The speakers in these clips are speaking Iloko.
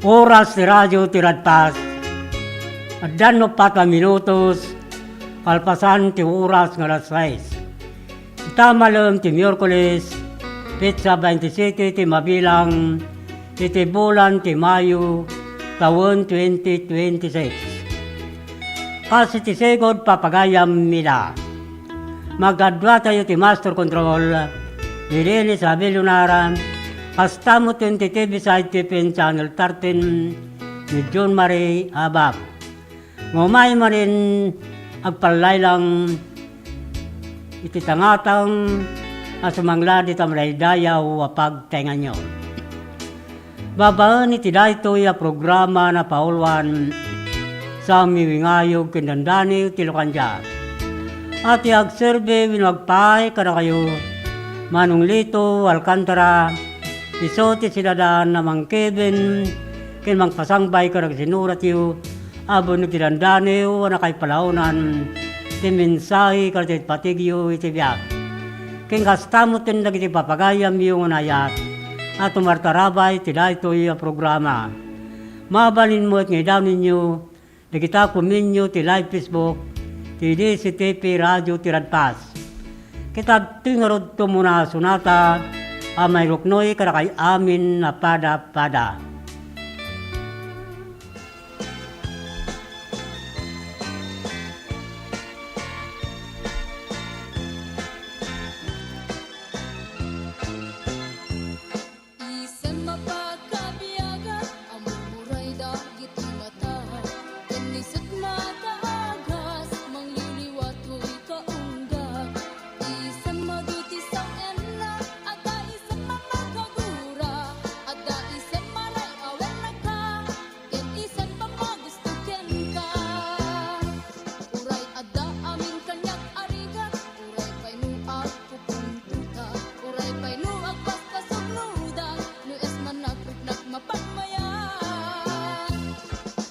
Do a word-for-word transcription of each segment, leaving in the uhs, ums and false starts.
Oras ti radio ti Radpas. Addan no pat a minutos kalpasan ti oras nga alas sais. Ita malem ti Miyerkules, petsa baintisiyete ti mabilang iti bulan ti Mayo, tawen twenty twenty-six. Kas iti sigud, papagayam ida. Magkaduatayo ti Master Control, ni Dennis Abelionar, kasta met ti T V Side T P N Channel thirteen, ni John Marie Abab. Nga umay manen agpallaylang iti tangatang a sumangla dita madaydayaw a pagtaenganyo. Babaen iti daytoy a programa, napauluan, Sammy Wingayog ken Dandani ti Lucandia. A ti agserbi wenno agpaay kadakayo, Manong Lito Alcantara, isu ti sidadan a mangkeben ken mangpasangbay kadagiti sinuratyo, a wenno ti dandaniw a nakaipalaonan ti mensahe kadagiti patigyo iti biag. Ken kasta met dagiti papagayamyo nga naayat a tumartarabay ti daytoy a programa. Mabalin met nga idaonenyo dagita komenyo ti live Facebook ti D C T P Radio ti Radpas. Ket adtoy ngarud ti umuna a sonata a mairuknoy kadakay amin a pada-pada. Isem a pakabiagan a murmuray dagiti mata, ken isut makaagas mangliwliwa toy kaunggat. Isem adu ti sawenna, adda isem a makagura, adda isem a ray-awen naka, ken isem a magusto kenka. Uray adda amin kaniak a rigat, uray pay no agpupungtota, uray pay no agpaspasugnoda, no isem a nagriknak mapagmayat.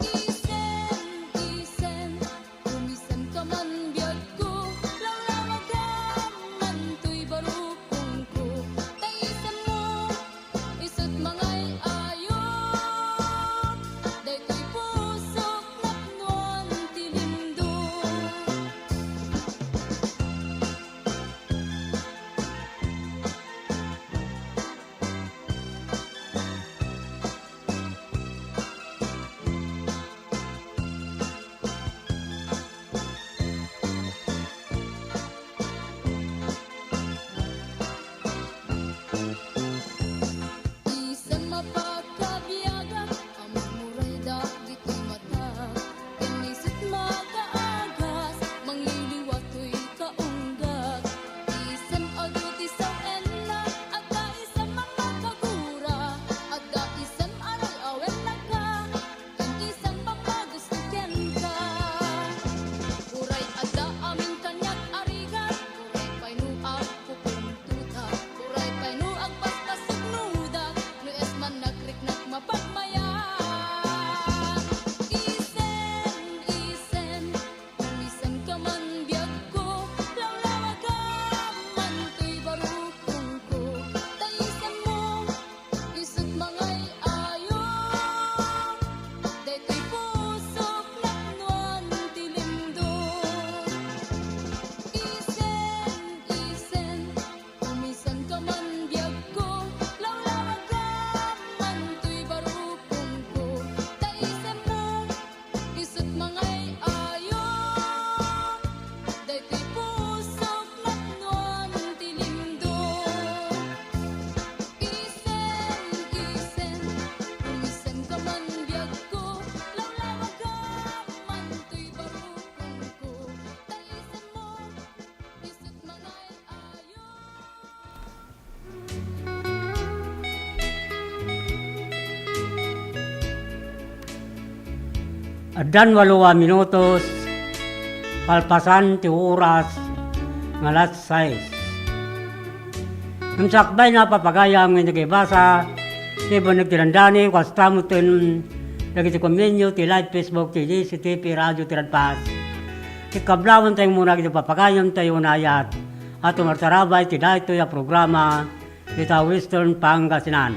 Isem, isem, umisemka man biagko, lawlawagam man toy barukongko, ta isemmo isut mangay-ayok, daytoy pusok napnoan ti lindong. Isem a pakabiagak a murmuray dagiti mata, ken isut makaagas mangliwliwa toy kaunggat. Isem adu ti sawenna, adda isem a makagura, adda isem a ray-awen naka, ken isem a magusto kenka. Uray adda amin kaniak a rigat, uray pay no agpupungtota, uray pay no agpaspasugnoda, no isem a nagriknak mapagmayat. Isem, isem, umisemka man biagko, lawlawagam man toy barukongko, ta isemmo isut mangay-ayok, daytoy pusok napnoan ti lindong. Isem, isem, umisemka man biagko, lawlawagam man toy barukongko, ta isemmo isut mangay-ayok, daytoy pusok napnoan ti lindong. Isem, isem, umisemka man biagko, lawlawagam man toy barukongko, ta isemmo isut mangay-ayok. Addan walo a minutos kalpasan ti oras nga alas sais. Ngem sakbay a papagayam nga nagibasa ti bannag ti dandani, kasta metten dagiti komenyo ti live Facebook ti D C T P Radio ti Radpas. Ket kablawentayo muna iti papagayamtayo nga naayat a tumartarabay ti daytoy a programa ita Western Pangasinan.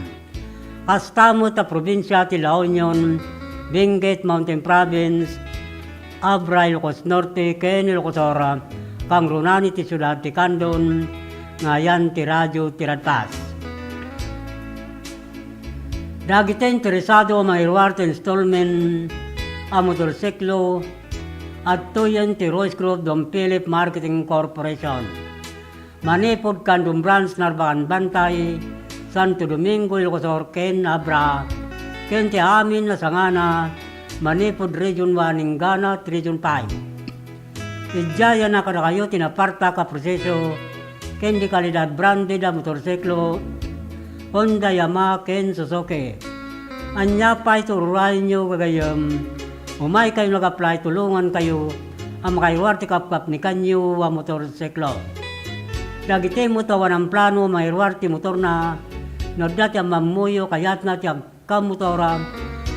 Kasta met a probinsia ti La Union, Benguet Mountain Province, Abra, Ilocos Norte, ken Ilocos Sur, kangrunaan iti siudad ti Candon, nga ayan ti Radyo ti Radpas. Dagiti interesado a mangiruar ti installment a motorsiklo, adtoyen ti Royce Group Don Philip Marketing Corporation. Manipud Candon Branch, Narbacan Bantay, Santo Domingo, Ilocos Sur, ken Abra, ken ti amin a sangana, manipud Region one inggana ti Region five. Idiay a kadakayo ti napartak a proseso ken di kalidad branded a motorsiklo, Honda, Yamaha, ken Suzuki. Ania pay ti ururayenyo, gagayyem? Umaykayo nag-apply, tulongankayo a makairuar ti kapkapnikanyo a motorsiklo. Dagiti met awan plano a mairuar ti motorna, no adda ti ammammuyo, kayatna ti agkamotor,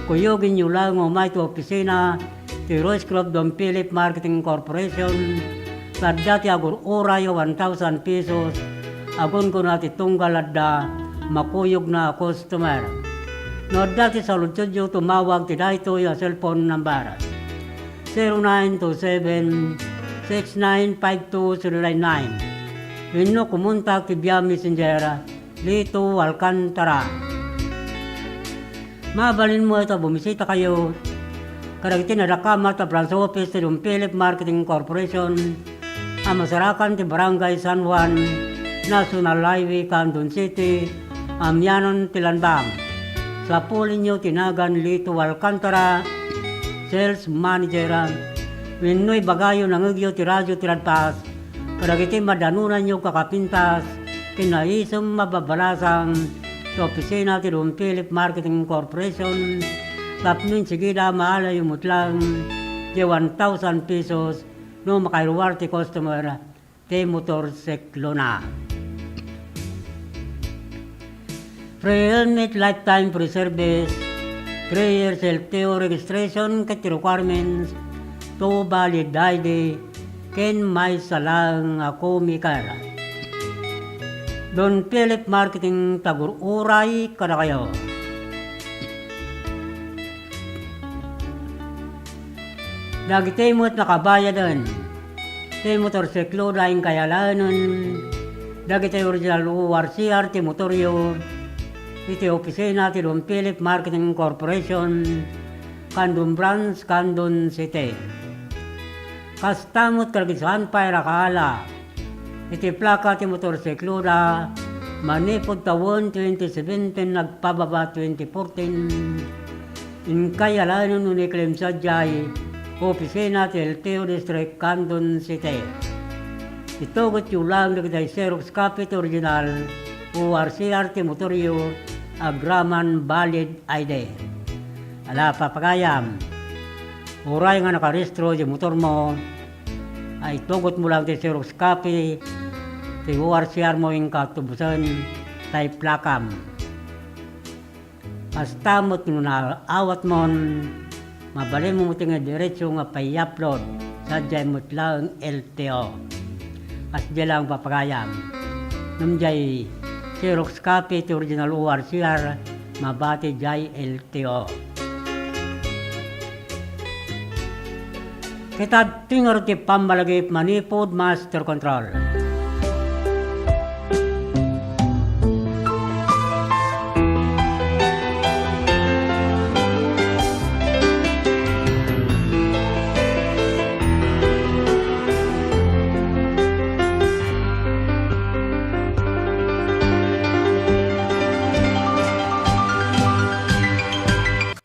kuyogenyo laeng nga umay ti opisina ti Royce Group Don Philip Marketing Corporation, ta adda ti agur-uray a one thousand pesos, agunggona ti tunggal adda makuyogna a customer. No adda ti saludsodyo, tumawag ti daytoy a cellphone number: zero nine two seven, six nine five two zero nine nine, wenno kumontak ti via Messenger, Lito Alcantara. Mabalin met a bumisitakayo kadagiti nadakamat a branch office ti Don Philip Marketing Corporation a masarakan ti Barangay San Juan, National Highway, Candon City, amianen ti Lanbang. Sapulenyo ti nagan Lito Alcantara, Sales Manager, wenno ibagayo nangngegyo ti Radyo ti Radpas kadagiti madanonanyo a kakapintas ken naisem a babalasang ti opisina ti Don Philip Marketing Corporation tapno insigida, maalayo met laeng ti one thousand pesos no makairuar ti customer ti motorsiklona. Free helmet, lifetime free service, three years L T O registration ket requirements, two valid I D, ken maysa laeng a comiker. Don Philip Marketing, tagur-uray kadakayo. Dagiti met nakabayaden ti motorsikloda, inkay alaenen dagiti original O R C R ti motoryo iti opisina ti Don Philip Marketing Corporation, Candon Branch, Candon City. Kasta met kadagiti saan pay a nakaala iti plaka ti motorsikloda manipud tawen twenty seventeen agpababa twenty fourteen, inkay alaenen wenno i-claim sadiay opisina ti L T O District, Candon City. Itugotyo laeng dagiti xerox copy ti original O R C R ti motoryo agraman valid I D. Ala, papagayam, uray nga nakarehistro ti motormo, ay itugotmo laeng ti xerox copy ti O R C R mo inka tubusen tay plakam. Kasta met no naawatmon, mabalinmo met nga diretso nga pay-upload sadiay met laeng L T O. Kasdiay laeng papagayam. Ngem diay xerox copy ti original O R C R, mabati diay L T O. Ket adtoy ngarud ti pammalagip manipud master control.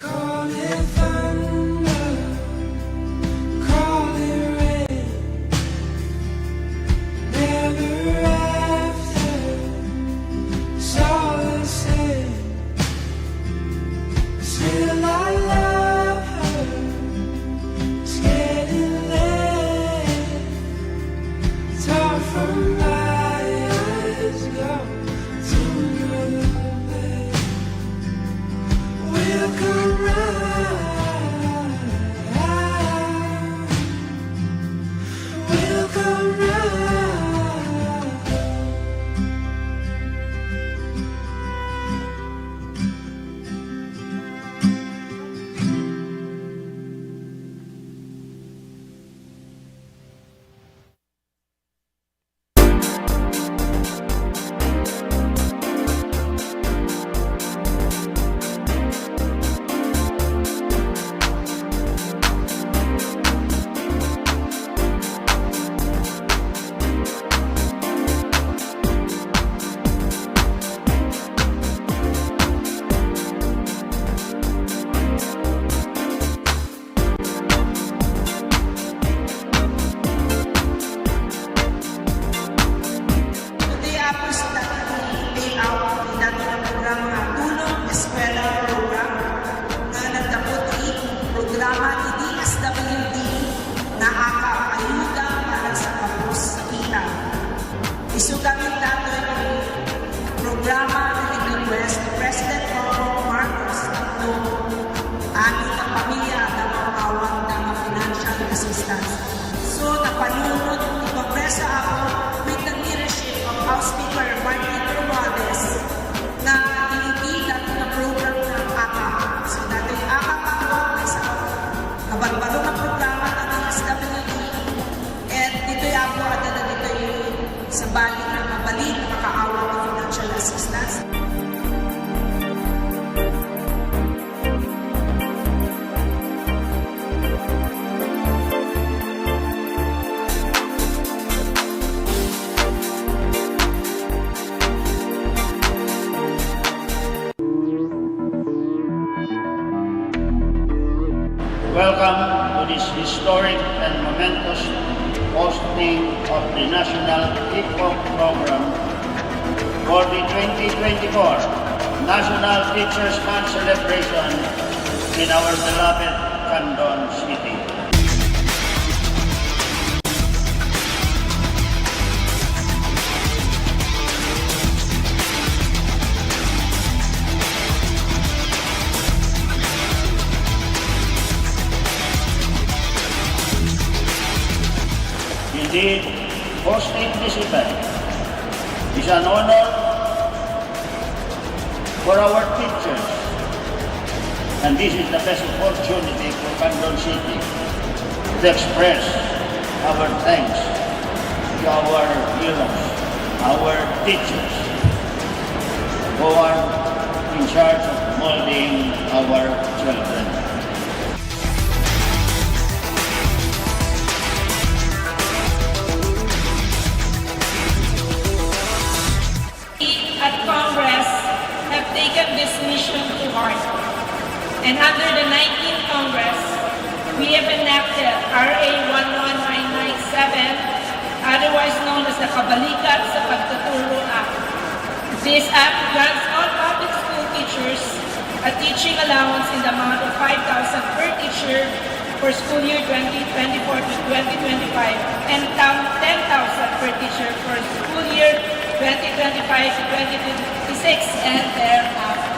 Call it thunder, call it rain. Isuda met daytoy ti programa nga in-request ni President Bongbong Marcos tapno amin a pamilya adda maawat nga financial assistance. So, napanunot ti Kongreso, Apo, with the leadership of House Speaker Martin Romualdez, nga inibida ti program nga AKAP. So, daytoy AKAP, Apo, maysa a kabarbaro nga programa ti D S W D. And ditoy, Apo, adda ditoy sabali nga mabalin a makaawat ti financial assistance. Welcome to this historic and momentous posting of the National Kickoff Program for the twenty twenty-four National Teachers' Month celebration in our beloved Candon City. Indeed, hosting this event is an honor for our teachers. And this is the best opportunity for Candon City to express our thanks to our heroes, our teachers, who are in charge of molding our children. We at Congress have taken this mission to heart. And under the nineteenth Congress, we have enacted R A one one nine nine seven, otherwise known as the Kabalikan sa Pagtuturo Act. This act grants all public school teachers a teaching allowance in the amount of five thousand per teacher for school year twenty twenty-four to twenty twenty-five and tam-, ten thousand per teacher for school year twenty twenty-five to twenty twenty-six and thereafter.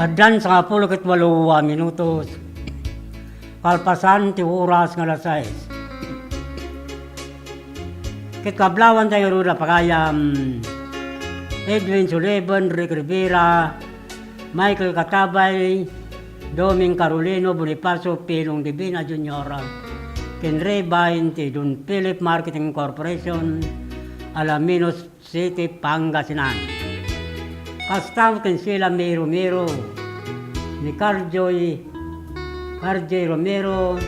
Addan sangapulo ket walo a minutos kalpasan ti oras nga alas sais. Ket kablawanta ngarud a pagayam, Edwin Sullivan, Rick Rivera, Michael Catabay, Doming Carolino, Bonifacio Pilong Divina Junior, ken Rebain ti Don Philip Marketing Corporation, Alaminos City, Pangasinan. Kasta met ken Sheila May Romero, ni Carjoy, Carjoy Romero,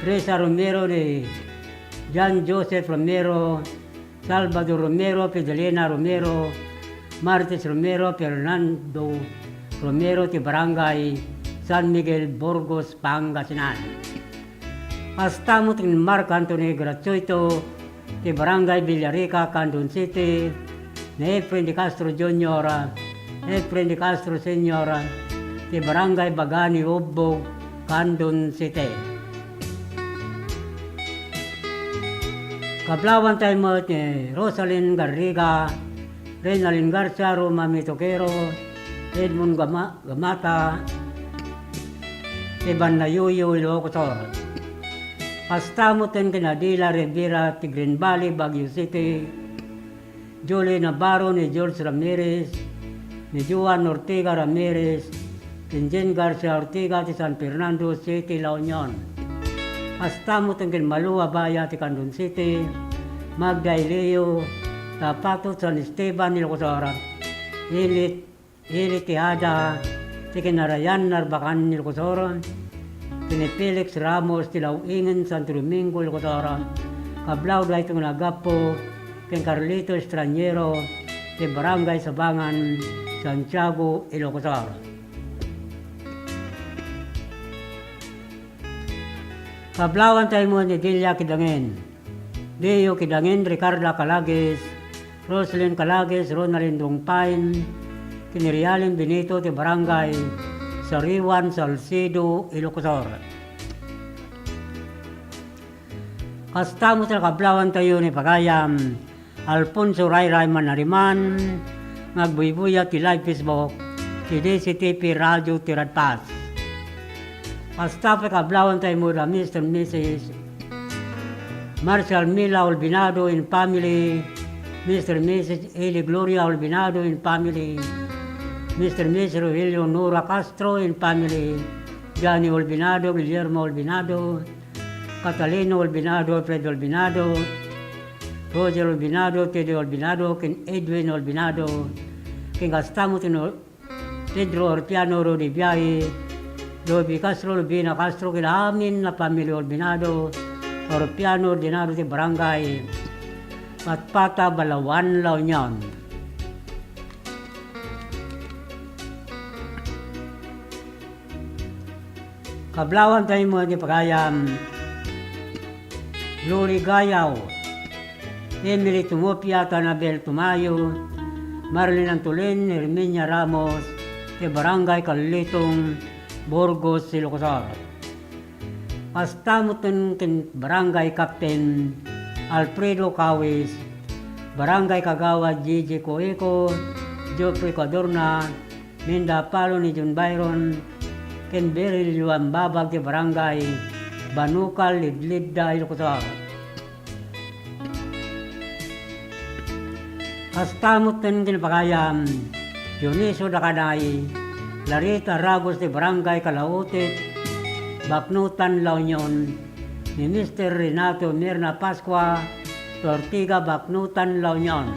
Teresa Romero, ni John Joseph Romero, Salvador Romero, Fidelina Romero, Marites Romero, Fernando Romero, ti Barangay San Miguel, Burgos, Pangasinan. Kasta met ni Mark Anthony Gratuito, ti Barangay Villarica, Candon City, ni Efren de Castro Junior, Efren de Castro Senior, ti Barangay Bagani, Ubbog, Candon City. Kablawanta met ni Rosalyn Garriga, Renalyn Garcia, Roma Mitoquero, Edmond Gama-, Gamata, Ivan Nayuyo, Ilocos Sur. Kasta met ken Adela Rivera ti Green Valley, Baguio City, Julie Navarro ni George Ramirez, ni Juan Ortega Ramirez, ken Jen Garcia Ortega ti San Fernando City, La Union. Kasta met ken Malu Abaya ti Candon City, Magda Elio, Tapatot San Esteban, Ilocos Sur, Ili, Ili Tejada, ti Kinarayan Narbacan, Ilocos Sur, ken ni Felix Ramos ti Law-ingen, Santo Domingo, Ilocos Sur, kablawda iti nagapu ken Carlito Estraniero ti Barangay Sabangan, Santiago, Ilocos Sur. Kablawantay met ni Delia Kidangen, Leo Kidangen, Ricarda Calagues, Roslyn Calagues, Ronaldin Dongpain, ken ni Realin Benito ti Barangay Sariwan, Salcedo, Ilocos Sur. Kasta met ti nakablawantayo ni pagayam Alfonso Rayray Manariman nga agbuybuya ti live Facebook ti D C T P Radio Tiradpas. Kasta pay kablawantay met a Mister Missus Marshall Mila Olbinado and family, Mister Missus Eli Gloria Olbinado and family, Mister Missus Rogelio Nora Castro and family, Johnny Olbinado, Guillermo Olbinado, Catalino Olbinado, Fred Olbinado, Roger Olbinado, Teddy Olbinado, ken Edwin Olbinado, ken kasta met ni Pedro Orpiano, Rudy Biahe, Ruby Castro, Rubina Castro, ken amin a pamilya Olbinado, Orpiano, Ordinado ti Barangay Patpata, Balaoan, La Union. Kablawantay met ni pagayam Luli Gayaw, Emily Tumopia, Tanabel Tumayo, Marlene Antolin, Herminia Ramos, ti Barangay Kalitong, Burgos, Ilocos Sur. Kasta met ken Barangay Captain Alfredo Cawis, Barangay Kagawad Gigi Coeco, Geoffrey Cadorna, Minda Palo ni John Byron, ken Beryl Juan Babag ti Barangay Banukal, Lidlidda, Ilocos Sur. Kasta met ken ni pagayam Dionisio Dacanay, Larita Ragos ti Barangay Kalaotit, Baknotan, La Union, ni Mister Renato Mirna Pascua, Ortiga, Baknotan, La Union.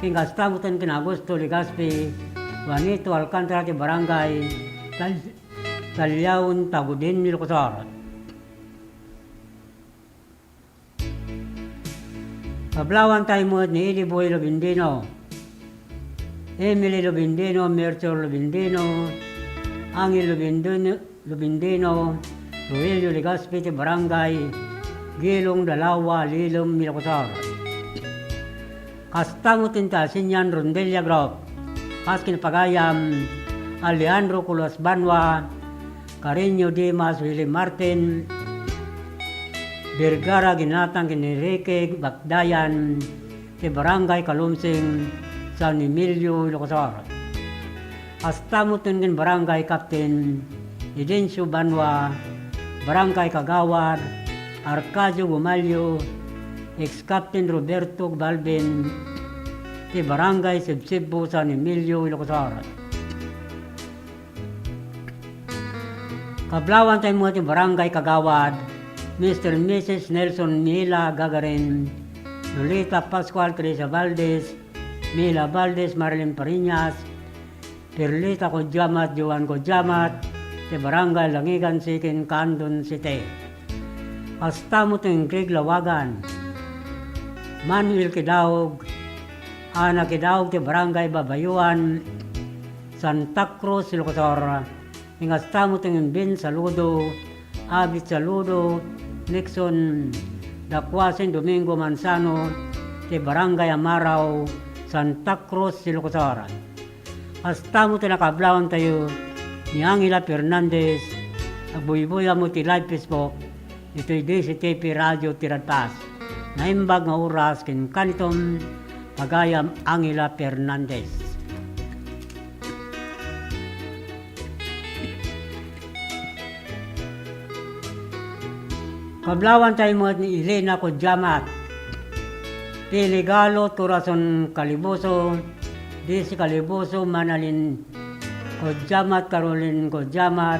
Ken kasta met ken Augusto Legaspi, Juanito Alcantara ti Barangay Tal-, Taliaon, Tagudin, Ilocos Sur. Kablawantay met ni Ili Boy Lobendino, Emily Lobendino, Merchor Lobendino, Angel Lobendino, Lobendino, Rogelio Legaspi ti Barangay Gilong, Dalawa, Lilem, Ilocos Sur. Kasta met ti Asinian Rondelia Group, kas ken ni pagayam Alejandro Culas Banua, Carreño Dimas, Willie Martin, Vergara Ginatang ken Enrique Bakdayan, ti Barangay Kalumsing, San Emilio, Ilocos Sur. Kasta met ken Barangay Captain Edencio Banua, Barangay Kagawad Arcadio Gumalio, ex-Captain Roberto Balbin, ti Barangay Sibsibbo, San Emilio, Ilocos Sur. Kablawantay met ti Barangay Kagawad, Mister and Missus Nelson Mila Gagarin, Lolita Pascual, Teresa Valdez, Mila Valdez, Marilyn Fariñas, Perlita Codiamat, Joan Codiamat, ti Barangay Langigan City, Candon City. Kasta met ti Greg Lawagan, Manuel Kidaog, Ana Kidaog ti Barangay Babayuan, Santa Cruz, Ilocos Sur. Ken kasta met ti Imbin Saludo, Abit Saludo, Nixon Dacuasin, Domingo Manzano, ti Barangay Amarao, Santa Cruz, Ilocos Sur. Kasta met ti nakablawantayo ni Angela Fernandez, agbuybuya met ti live Facebook, ditoy D C T P Radio Tiradpas. Naimbag nga oras ken kanitom, pagayam Angela Fernandez. Kablawantay met ni Elena Codiamat, Pili Galot, Corazon Caliboso, Di si Kalibuso Manalin Codiamat, Carolin Codiamat,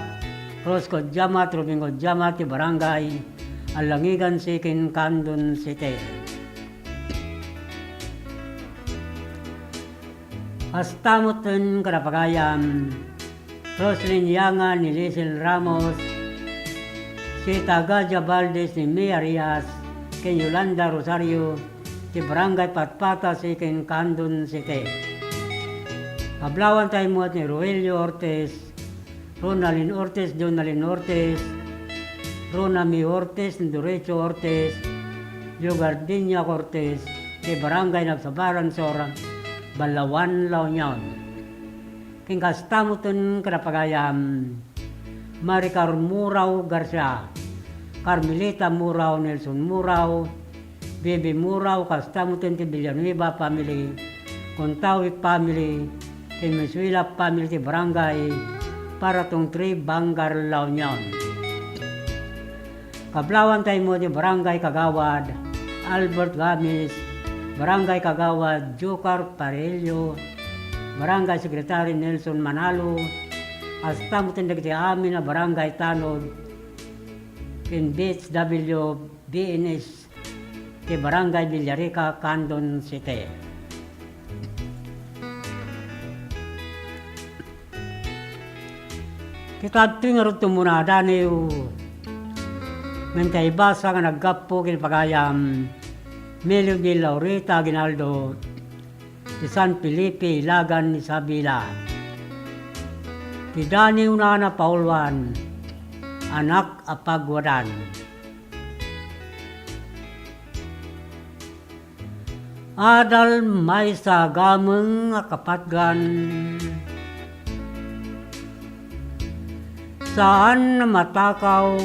Rose Codiamat, Robin Codiamat ti Barangay Alangigan City ken Candon City. Kasta met ken kadagiti pagayam, Roslyn Yangan ni Liesel Ramos, Sita Gadia Valdez ni May Arias, ken Yolanda Rosario, ti Barangay Patpata City ken Candon City. Kablawanta met ni Roelio Ortiz, Ronalyn Ortiz, Jonalyn Ortiz, Ronami Ortiz, Dorecho Ortiz, Leogardinia Ortiz, ti Barangay Nagsabaran Sur, Balaoan, La Union. Ken kasta met ken kadagiti pagayam, Maricar Murao Garcia, Carmelita Murao, Nelson Murao, Bibi Murao, kasta met ken ti Villanueva family, Contawi family, ken Mesuela family ti Barangay Paratong three, Vanguard, La Union. Kablawanta met ni Barangay Kagawad Albert Gamis, Barangay Kagawad Jocar Parello, Barangay Secretary Nelson Manalo, kasta met ken dagiti amin a barangay tanod ken B H W, B N S, ti Barangay Villarica, Candon City. Ket adtoy ngarud ti umuna a daniw, ngem ta ibasa nga naggapu ken pagayam, Melody Laurita Aguinaldo, ti San Felipe, Ilagan, Isabela. Ti daniwna a napauluan, Anak a Pagwadan. Adal maysa a gameng a kapatgan, saan a matakaw,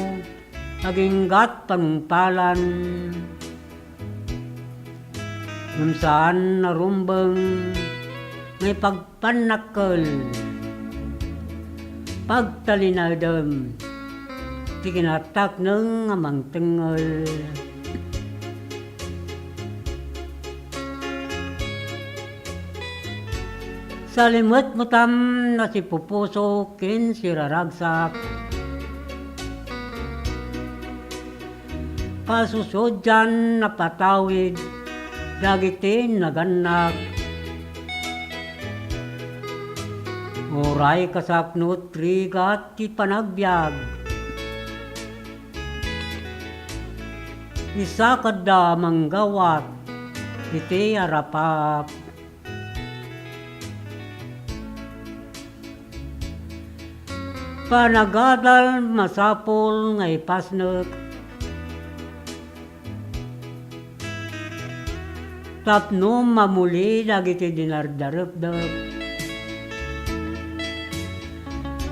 aginggat panungpalan, ngem saan a rumbeng nga ipag- pannakkel, pagtalinaedem ti kinatakneng a mangtengngel. Salimetmetam a sipupuso ken siraragsak. Pasusudian a patawid dagiti nagannak. Uray kasapno ti rigat ti panagbiag, isakadda a manggawat iti arapap. Panagadal masapul nga ipasnek tapno mamuli dagiti dinardarepdep,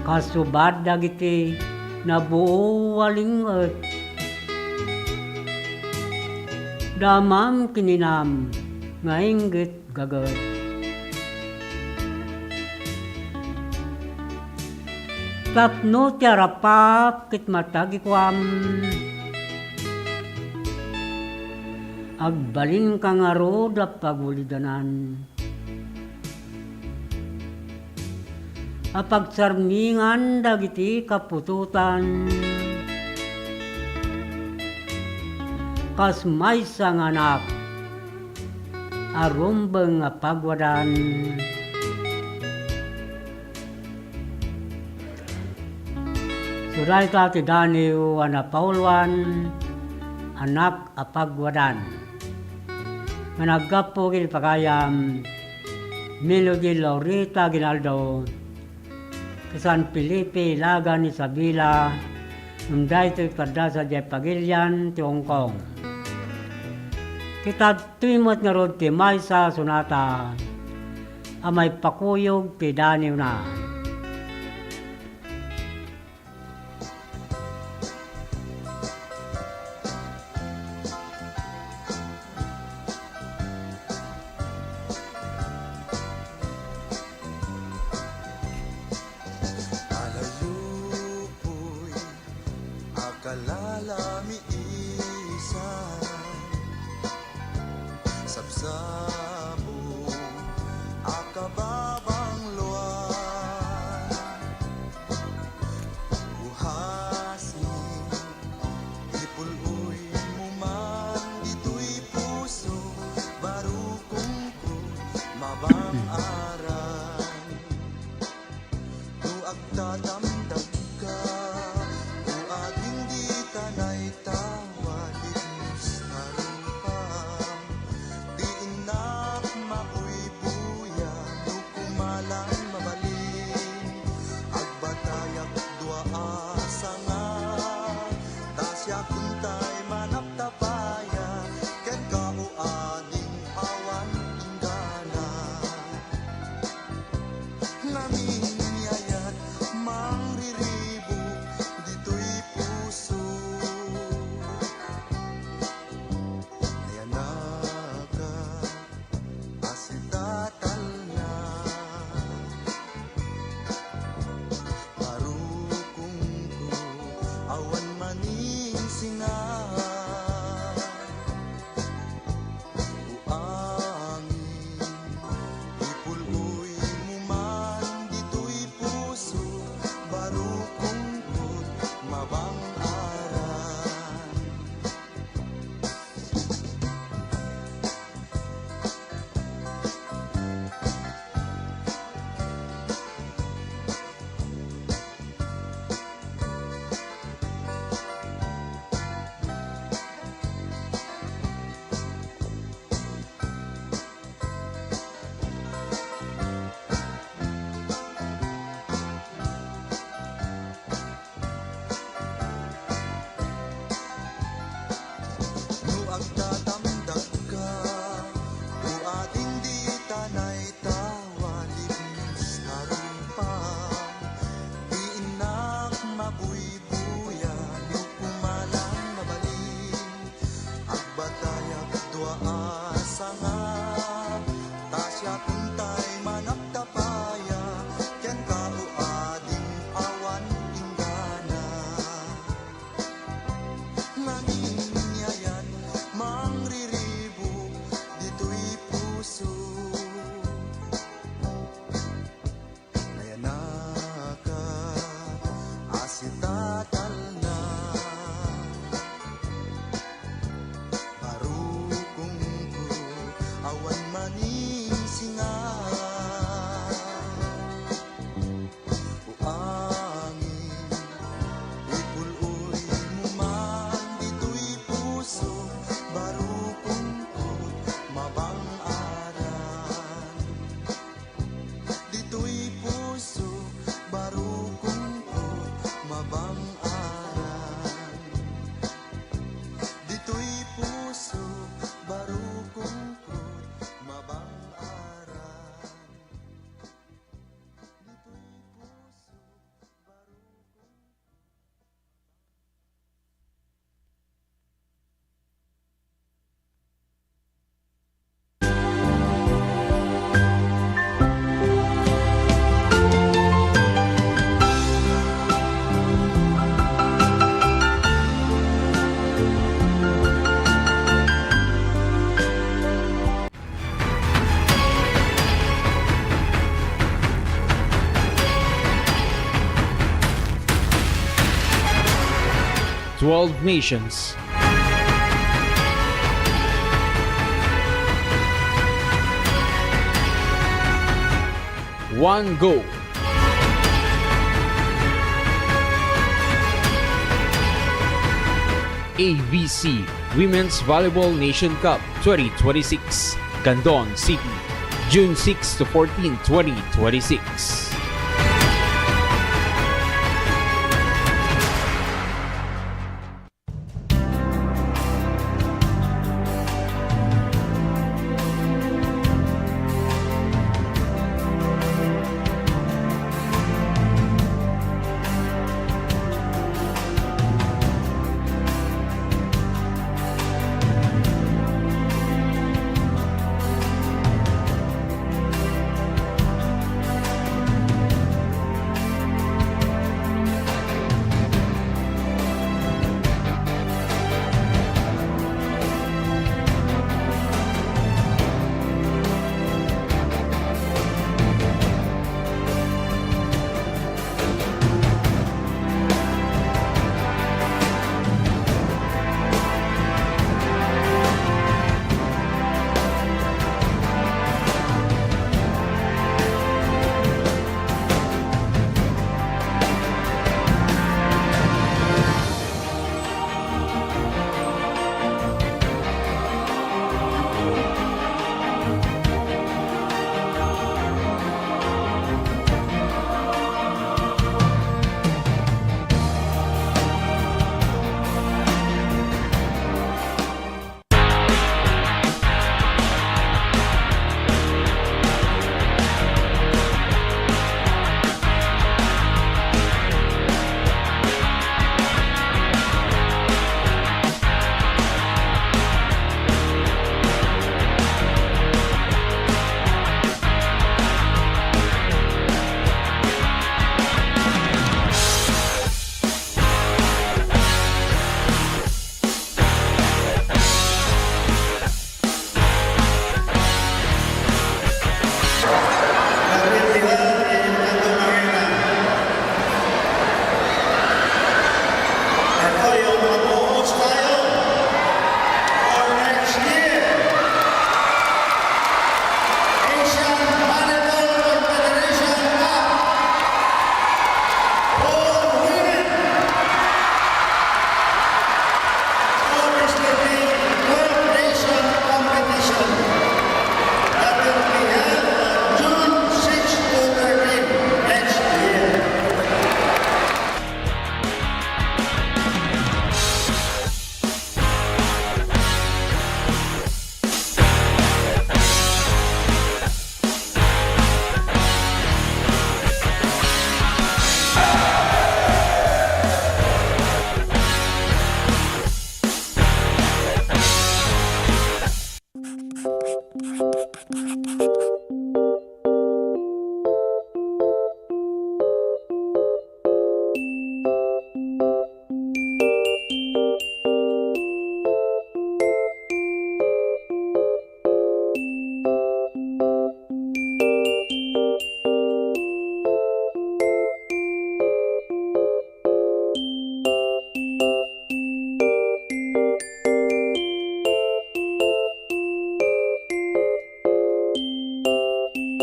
kasubat dagiti nabuo a linget. Damam ken inam nga inggit gaget. Tapno ti arapap ket matagikuam, agbalinka ngarud a pagulidanan a pagsarmingan dagiti kaputotan, kas maysa nga anak a rumbeng a pagwadan. So, dayta ti daniw a napauluan, Anak a Pagwadan, nga naggapu ken pagayam Melody Laurita Aguinaldo, ti San Felipe, Ilagan, Isabela, ngem daytoy kadda sadiay pagilian ti Hong Kong. Ket adtoy met ngarud ti maysa a sonata a maipakuyog ti daniwna. Alayo po'y a kalalamisan, sabsabong a kaba- Tatamdagka, o ading dita naytawa, linis nga rupam. Ti innak mabuybuya, no kumalan mabalin. Agbatayak dua a sanga, ta siak untay manaptapaya, kenka o ading awan inggana. Ngamin yayat mangriribuk ditoy puso. Nayanaka a sitatalna. Barukongko, awan maningsinga. O angin, ipul-oymo man ditoy puso, barukongko't mabang-aran. No agtatamdagka, o ading dita naytawa, linis nga rupam. Di innak mabuybuya, no kumalan mabalin. Agbatayak dua a sanga, ta siak untay manaptapaya, kenka o ading awan inggana. Ngamin yayat mangriribuk ditoy puso. Nayanaka a sitatalna. Barukongko, awan maningsinga. O angin, ipul-oymo man ditoy puso, barukongko't mabang-aran. Ditoy puso, barukongko mabang-aran. Ditoy puso, barukongko mabang-aran. Ditoy puso, barukongko Twelve nations. One goal. A V C Women's Volleyball Nation Cup twenty twenty-six, Candon City, June six to fourteen, twenty twenty-six.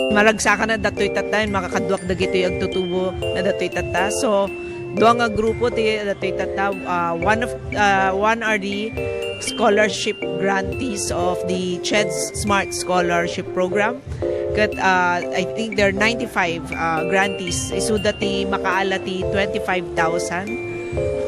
Maragsakan na datoy tatta, makakaduak dagitoy agtutubo na datoy tatta. So, dua nga grupo ti datoy tatta. Uh, one of uh, one are the scholarship grantees of the CHED Smart Scholarship Program. Ket uh, I think there are ninety-five uh, grantees. Isuda ti makaala ti twenty-five thousand.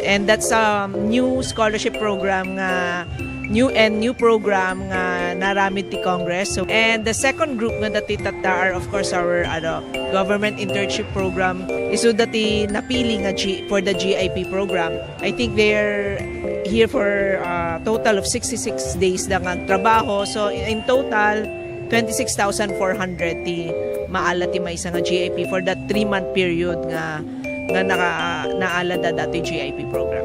And that's a new scholarship program nga new and new program nga naramid ti Congress. So, and the second group nga dati tatta are, of course, our ano, government internship program. Isu dati napili nga G, for the G I P program. I think they're here for a total of sixty-six days da nga trabaho. So, in total, twenty-six thousand four hundred ti maala ti maysa nga G I P for that three-month period nga nga naka, naala da dati G I P program.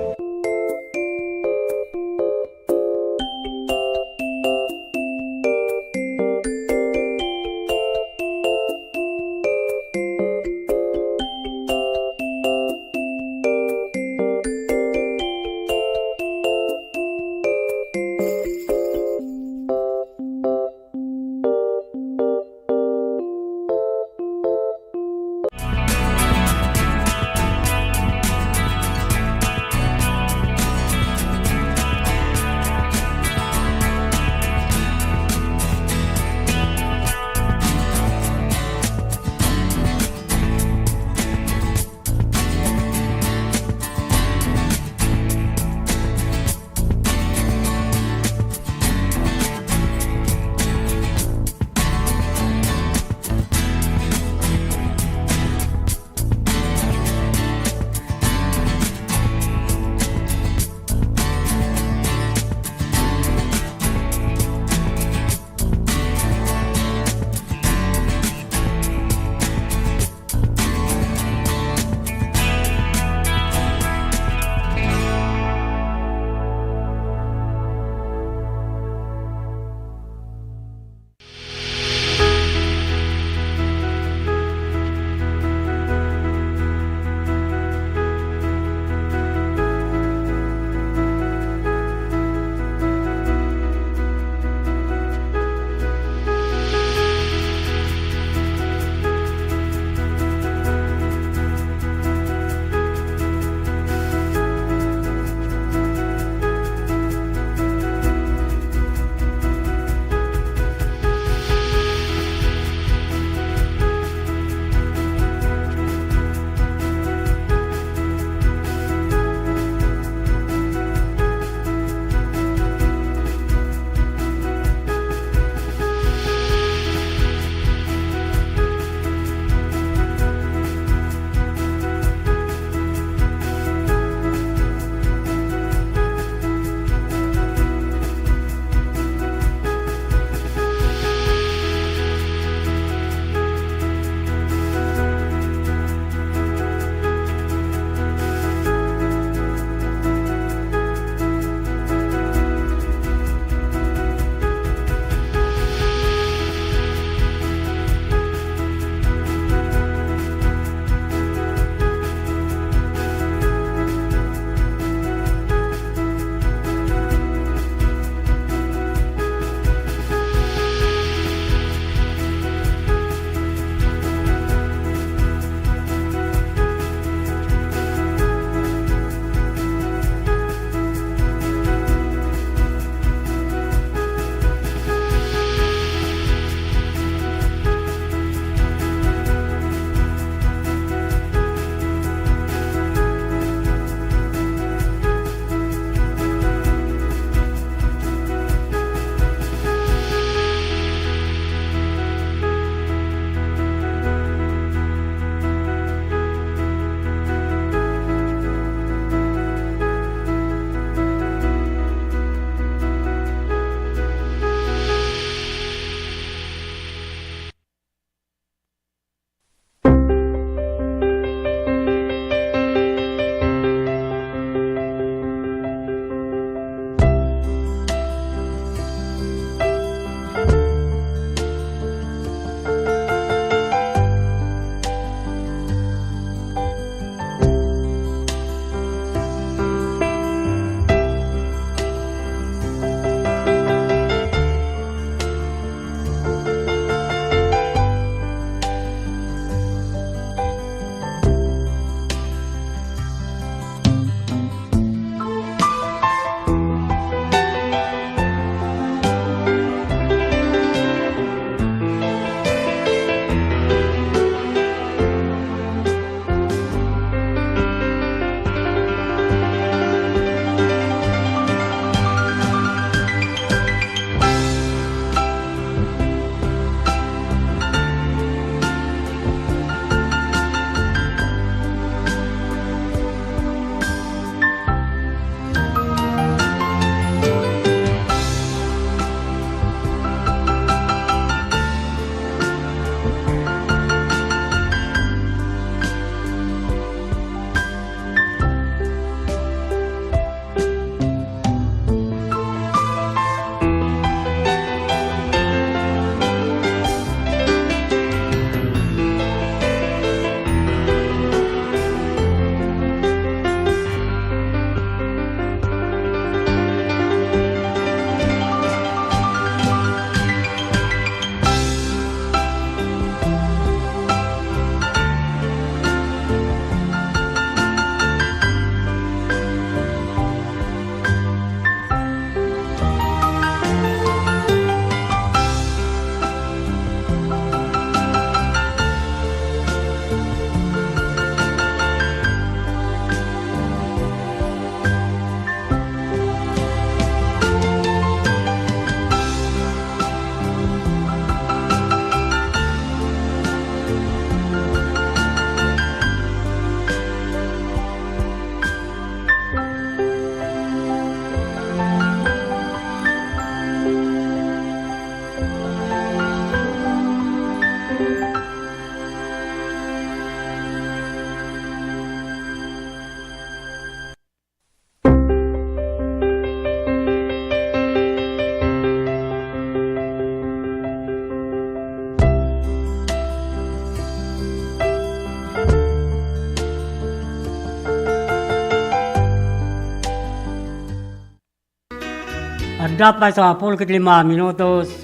Adda pay sangapulo ket lima minutos,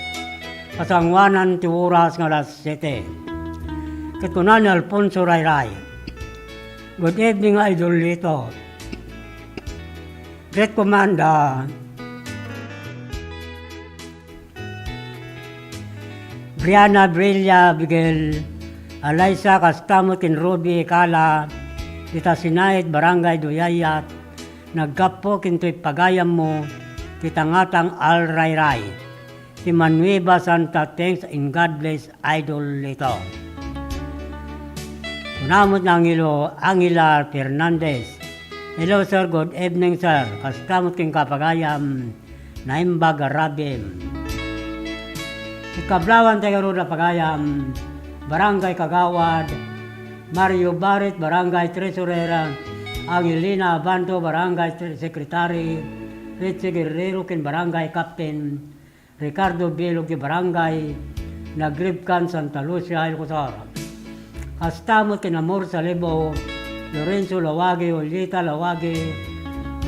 pasanguanan ti oras nga alas siete. Ket kuna ni Alfonso Rayray, "Good evening, Idol Lito." Greet ko man da Brianna Brilla Bigel, Alaysa, kasta met ken Ruby Kala, dita Sinait, Barangay Duyayat, naggapu ken toy pagayammo, ti tangatang Al Rayray, ti Manueva Santa. Thanks and God bless, Idol Lito. Kuna met ni Angelo Angela Fernandez, "Hello, sir. Good evening, sir. Kasta met ken kapagayam, naimbag a rabii." Ket kablawan tayo ngarud a pagayam, Barangay Kagawad Mario Barit, Barangay Treasurer Angelina Abanto, Barangay Tre-, Secretary Richie Guerrero, ken Barangay Captain Ricardo Bilog ti Barangay Nagribkan, Santa Lucia, Ilocos Sur. Kasta met ken Amor Salibo, Lorenzo Lawagi, Olita Lawagi,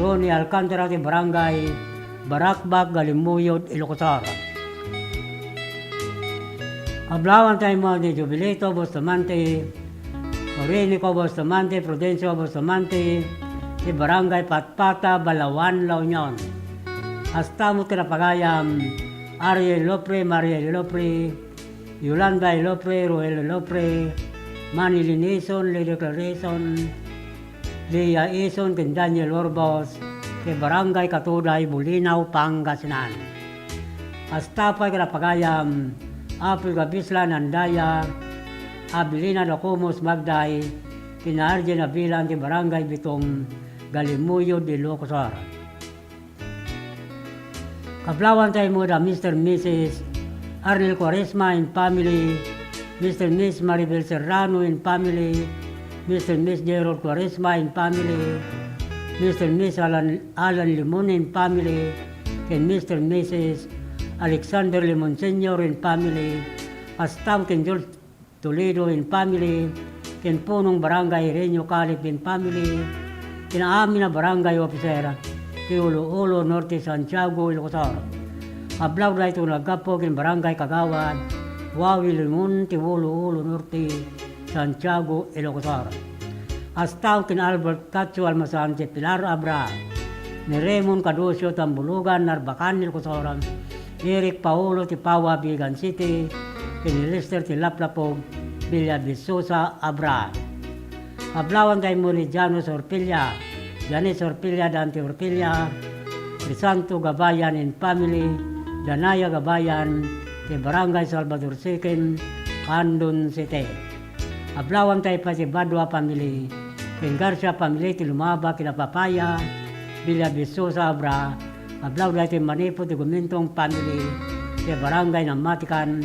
Ronnie Alcantara ti Barangay Barakbak, Galimuyod, Ilocos Sur. Kablawan tayo mo ni Jubilito Bustamante, Orinico Bustamante, Prudencio Bustamante, ti Barangay Patpata, Balaoan, La Union. Kasta met ken napagayam, Ariel Lopre, Mariel Lopre, Yolanda Lopre, Roel Lopre, Manilyn Ison, Lily Clarison, Leah Ison, ken Daniel Orbos, ti Barangay Katuday, Bolinao, Pangasinan. Kasta pay ken napagayam, Apil Gabislan, Andaya, Abilina Dacomus, Magday, ken Arjen Abilan ti Barangay Bitong, Galimuyod, Ilocos Sur. Kablawan tayo mo da Mister Missus Arnel Cuaresma and family, Mister Miss Maribel Serrano and family, Mister Miss Gerald Cuaresma and family, Mister Miss Alan, Alan Limon and family, ken Mister Missus Alexander Limon Senior and family, kasta ken Jules Toledo and family, ken punong Barangay Renyo Calip and family, ken amin a barangay officer ti Olo-Olo Norte, Santiago, Ilocos Sur. Ablaw daytoy naggapu ken Barangay Kagawad Wawi Limon ti Olo-Olo Norte, Santiago, Ilocos Sur. Kasta ken Albert Cacho Almasan ti Pilar Abra, ni Raymond Caducio Tambulugan, Narbacan, Ilocos Sur, Eric Paolo ti Paua, Vigan City, ken ni Lester ti Laplapog, Villa Visosa, Abra. Ablawan tayo mo ni Janus Orpilla, Janice Orpilla, Dante Orpilla, Crisanto Gabayan and family, Danaya Gabayan, ti Barangay Salvador Second, Candon City. Ablawan tayo pay ti Badua family, ken Garcia family ti Lumaba, Kinapapaya, Villa Visosa, Abra. Ablaw daytoy manipud ti Gumintong family ti Barangay Namatikan,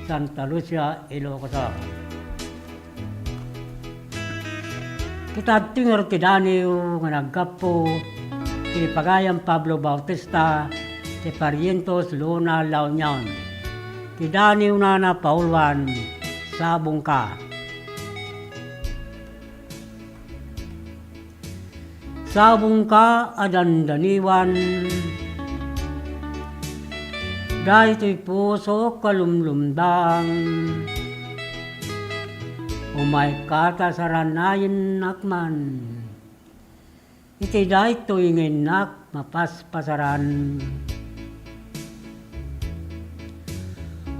Santa Lucia, Ilocos Sur. Kita adtoy ngarud ti daniw nga naggapu ti pagayam Pablo Bautista ti Parientos, Luna, La Union. Ti daniwna, napauluan, Sabongka. Sabongka a dandaniwan, daytoy pusok a lumlumdang, umayka ta saranayennak man. Iti daytoy nga innak mapaspasaran.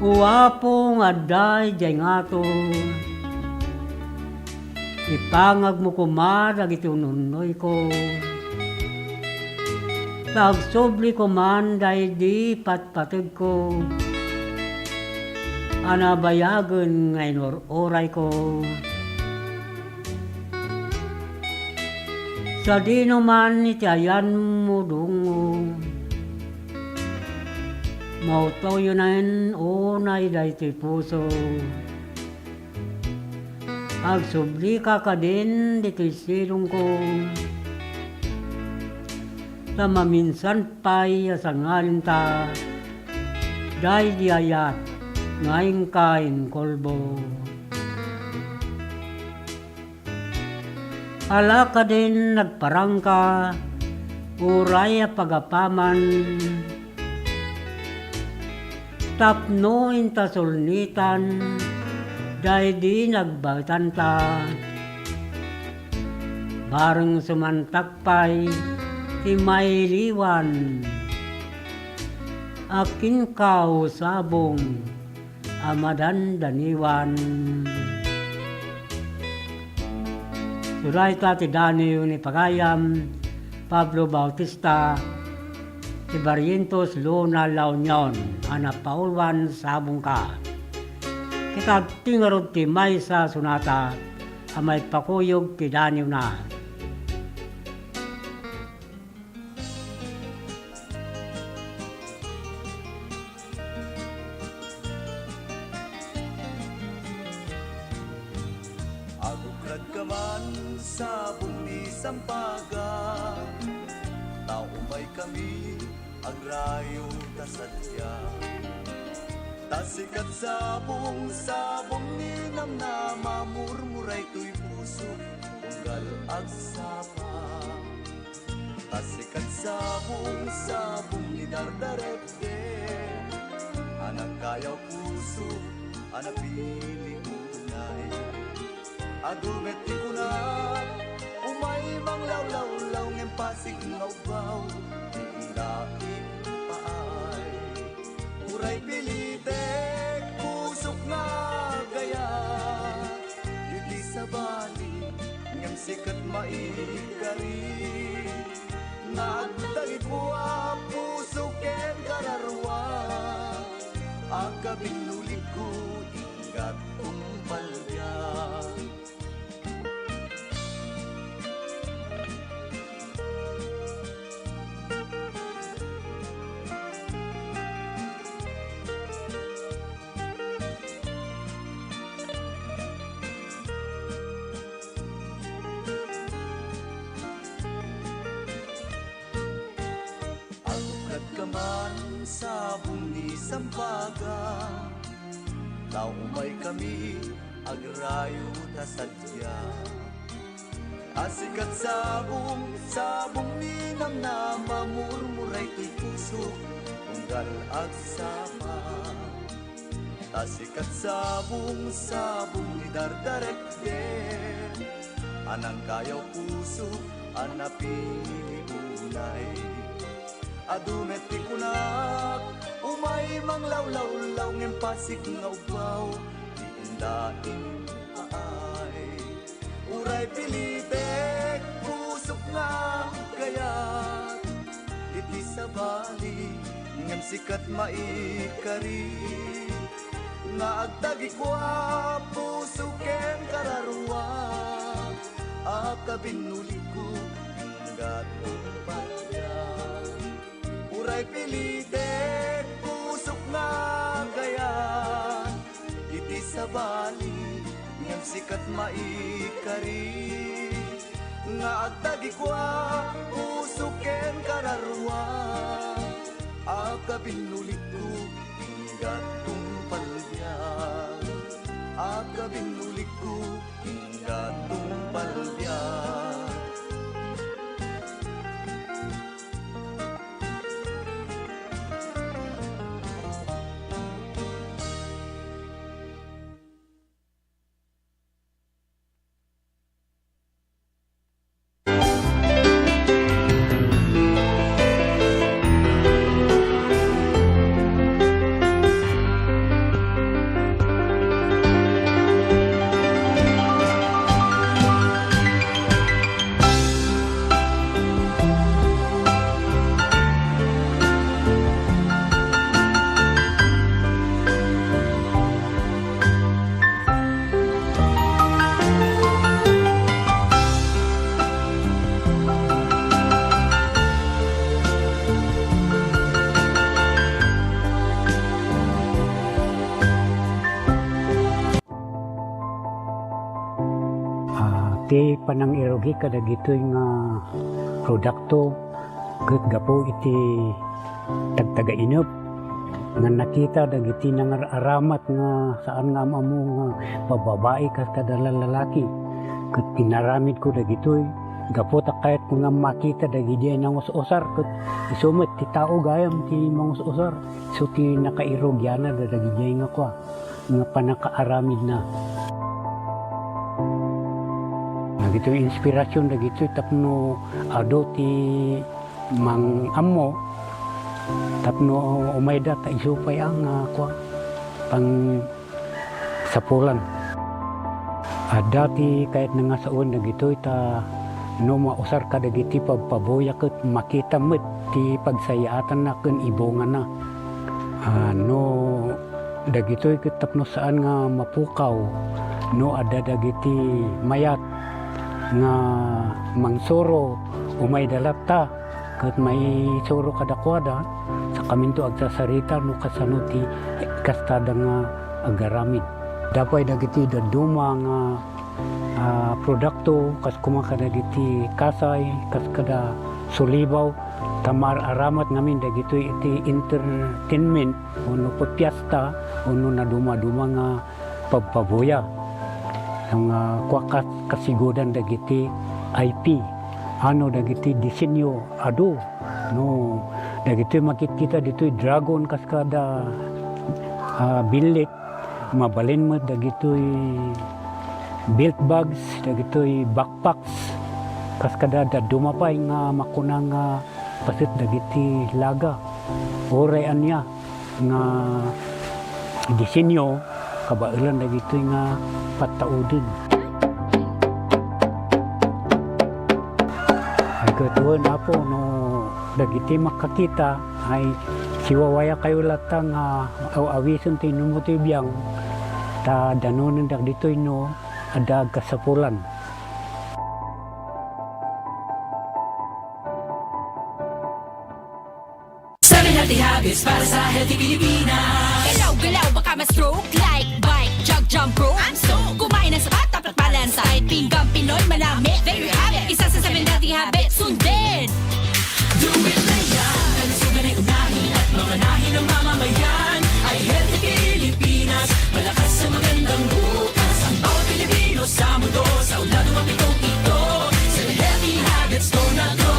O Apo nga adda idiay ngato, ipangagmo koma dagiti ununnoyko, ta agsubli koman daydi patpategko a nabayagen nga inur-urayko. Sadino man iti ayanmo, dungo, mawtawyonen unay daytoy puso. Agsublika kadin ditoy silongko, ta maminsan pay a sangalinta daydi ayat nga inka inkulbo. Ala kadin nagparangka, uray a pagapaman, Tapno inta sulnitan daydi nagbaetanta, bareng sumantak pay ti mailiwan a kinkausabong a madandaniwan. Surayta ti daniw ni pagayam Pablo Bautista, ti Barrientos Luna, La Union, a napauluan sabongka. Ket adda ngarud ti maysa a sonata a maipakuyog ti daniwna. Agukradka man, sabong ni Sampaga, ta umaykami agrayo ta sadia. Ta sikat sabong, sabong ni namnama, murmuray toy puso, unggal agsapa. Ta sikat sabong, sabong ni Dardarepte, a nangkayaw puso a napili unay. Adu met ti kunak, umay manglawlawlaw ngem pasig nga ubbaw, ti inda impaay. Uray pilitek pusok nga agayat iti sabali, ngem sikat maikari. Nga agdagiko a puso ken kararua, a kabinulikko, inggat tumpalbia. Agukradka man, sabong ni Sampaga, ta umaykami agrayo ta sadia. A sikat sabong, sabong ni namnama, murmuray toy puso, unggal agsapa. Ta sikat sabong, sabong ni Dardarepte, a nangkayaw puso a napili unay. Adu met ti kunak, umay manglawlawlaw ngem pasig nga ubbaw, ti inda impaay. Uray pilitek pusok nga agkayat iti sabali, ngem sikat maikari. Nga agdagiko a puso ken kararua, a kabinulikko, inggat tumpalbia. Uray pilitek pusok nga agayat iti sabali, ngem sikat maikari. Nga agdagiko a puso ken kararua, a kabinulikko, inggat tumpalbia. A kabinulikko, inggat tumpalbia. Ah, ti panangirugi kadagitoy nga produkto ket gapu iti tagtagainep nga nakita dagiti nangar-aramat nga saan nga am-ammo nga babbabai kas kada lalaki, ket inaramidko dagitoy Gapu ta kayatko nga makita dagidiay nangus-usar, ket isu met ti tao gayam ti mangus-usar. Isu ti nakairugyanada dagidiay nga kua, nga pannakaaramidna. Dagitoy inspirasyon dagitoy tapno adu ti mang-ammo, tapno umayda ta isu pay a nga kua, pang sapulan. Adda ti kayatna nga sawen dagitoy ta no mausar kadagiti pabpabuya ket makita met ti pagsayaatanna ken ibungana. Ah, no dagitoy ket tapno saan nga mapukaw, no adda dagiti mayat nga mangsuro, umayda latta. Ket maisuro kadakuada, sakaminto agsasarita no kasano ti kastada nga agaramid. Adda pay dagiti dadduma nga, ah, produkto, kas koma kadagiti kasay, kas kada sulibaw, ta maar-aramat ngamin dagitoy iti entertainment, wenno piesta, wenno nadumaduma nga pabpabuya. Nga kua kas-, kasigudan dagiti I P, ano dagiti disenyo adu. No, dagitoy makitkita ditoy dragon kas kada, ah, billit, mabalin met dagitoy belt bags, dagitoy backpacks, kas kada dadduma pay nga makuna nga paset dagiti laga. Uray ania nga disenyo, kabaelan dagitoy nga pattauden. Ay, ket wen, Apo, no dagiti makakita, ay siwawayakayo latta nga aw-awisen ti inummo ti biang, ta danonen dagitoy no adda agkasapulan. Seven healthy habits para sa healthy Pilipinas. Galaw-galaw, baka ma-stroke. Like, bike, jog, jump rope. I'm so. Kumain ng sapat, dapat balansa. Kahit pinggang Pinoy, manami. There you have it. Isa sa seven healthy habits. Sundin. Do it na yan. Kalusugan ay unahin at mamanahin ng mamamayan. Ay healthy Pilipinas. Malakas sa magandang bukas. Ang bawat Pilipino sa mundo. Sa ulado mapitong ito. Seven healthy habits. Go na go.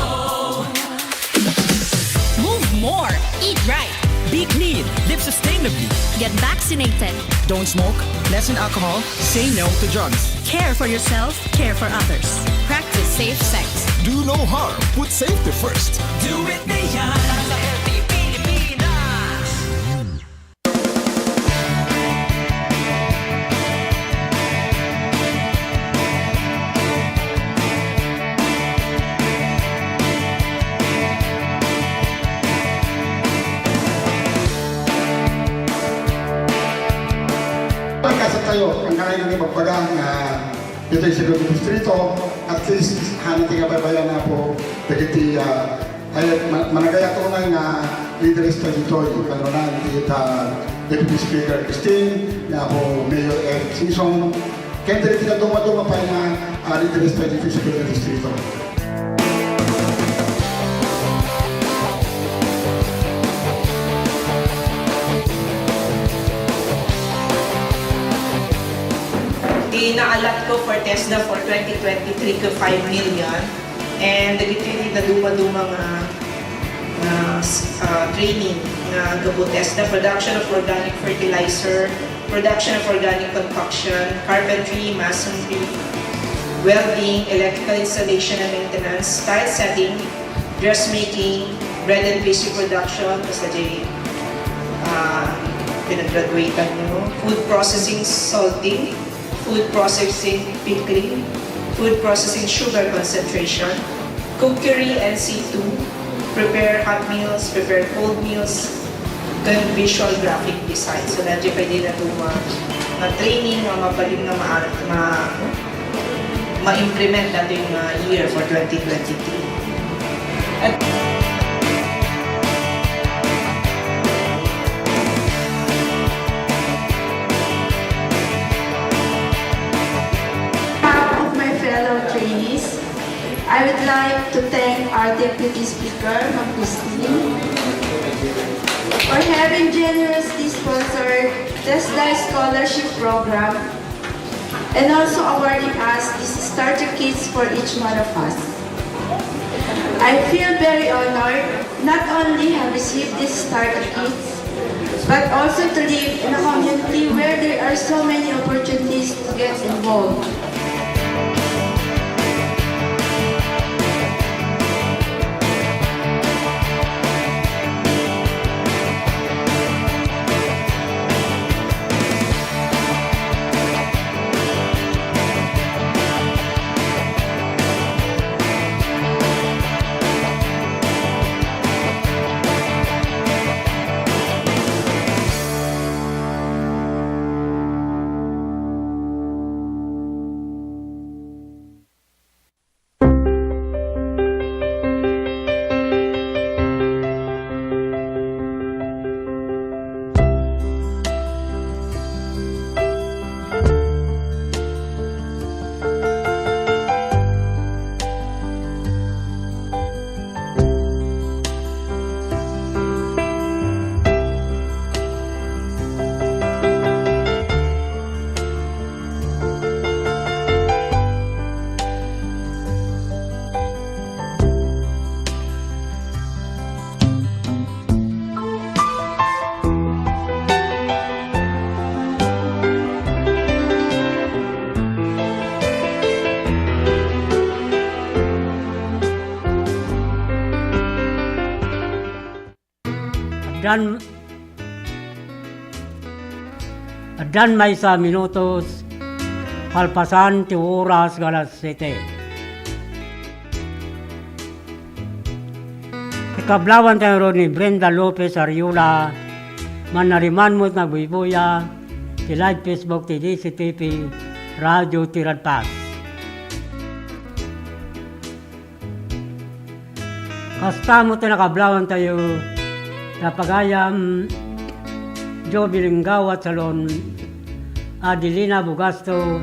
Move more. Eat right. Be clean. Live sustainably. Get vaccinated. Don't smoke. Lessen alcohol. Say no to drugs. Care for yourself. Care for others. Practice safe sex. Do no harm. Put safety first. Do it na yan. Sa healthy Pilipinas. Pagkasat tayo, ang kanayon ng ibagbaga nga ditoy sa Distrito, at least, hana ti nga babayan na po, dagiti, ah, ay, ma-, managayat unay nga leaders ta ditoy, kanunan ti, ah, Deputy Speaker Christine, ni Apo Mayor Eric Singson, ken dagiti dadduma-duma pay nga, ah, leaders ta ditoy sa Distrito. Ti naalat ko for TESDA for twenty twenty-three ko five million. And dagiti ti naduma-duma nga, nga, ah, training nga gapu TESDA, production of organic fertilizer, production of organic compaction, carpentry, masonry, welding, electrical installation and maintenance, tile setting, dressmaking, bread and pastry production, basta di, ah, pinag-graduatean nyo, food processing, salting, food processing, pickling, food processing, sugar concentration, cookery, N C two, prepare hot meals, prepare cold meals, ken visual graphic design. So, daytoy pwede na ito ma-, ma-training, ma-, mabalin nga ma-, ma-, ma-implement daytoy nga year for twenty twenty-three. Behalf of my fellow trainees, I would like to thank our Deputy Speaker, Ma'am Christine, for having generously sponsored TESDA Scholarship Program and also awarding us these starter kits for each one of us. I feel very honored not only have received this starter kits, but also to live in a community where there are so many opportunities to get involved. Addan, addan maysa minutos, kalpasan ti oras nga alas siete. Ti kablawan tayo ni Brenda Lopez Ariola, mannariman met nagbuybuya ti live Facebook ti D C T P Radio Tiradpas. Kasta met ti nakablawan tayo, napagayam, Joby Linggaw at Salon, Adelina Bugasto,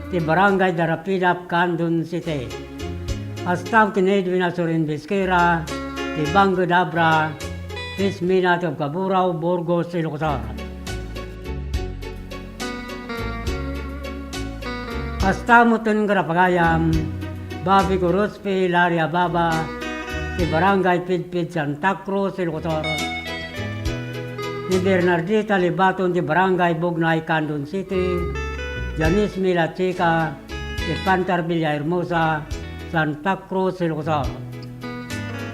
ti Barangay Darapidap, Candon City. Kasta ken Edwin Asorin Bisquera, ti Banged Abra, Pismina ti Cabcaburaw, Burgos, Ilocos Sur. Kasta met ti nakablawan tayo, Bobby Gorospe, Larry Ababa, ti Barangay Pidpid, Santa Cruz, Ilocos Sur. Ni Bernardita Libaton, ti Barangay Bugnay, Candon City. Janice Milachica, ti Pantar Villahermosa, Santa Cruz, Ilocos Sur.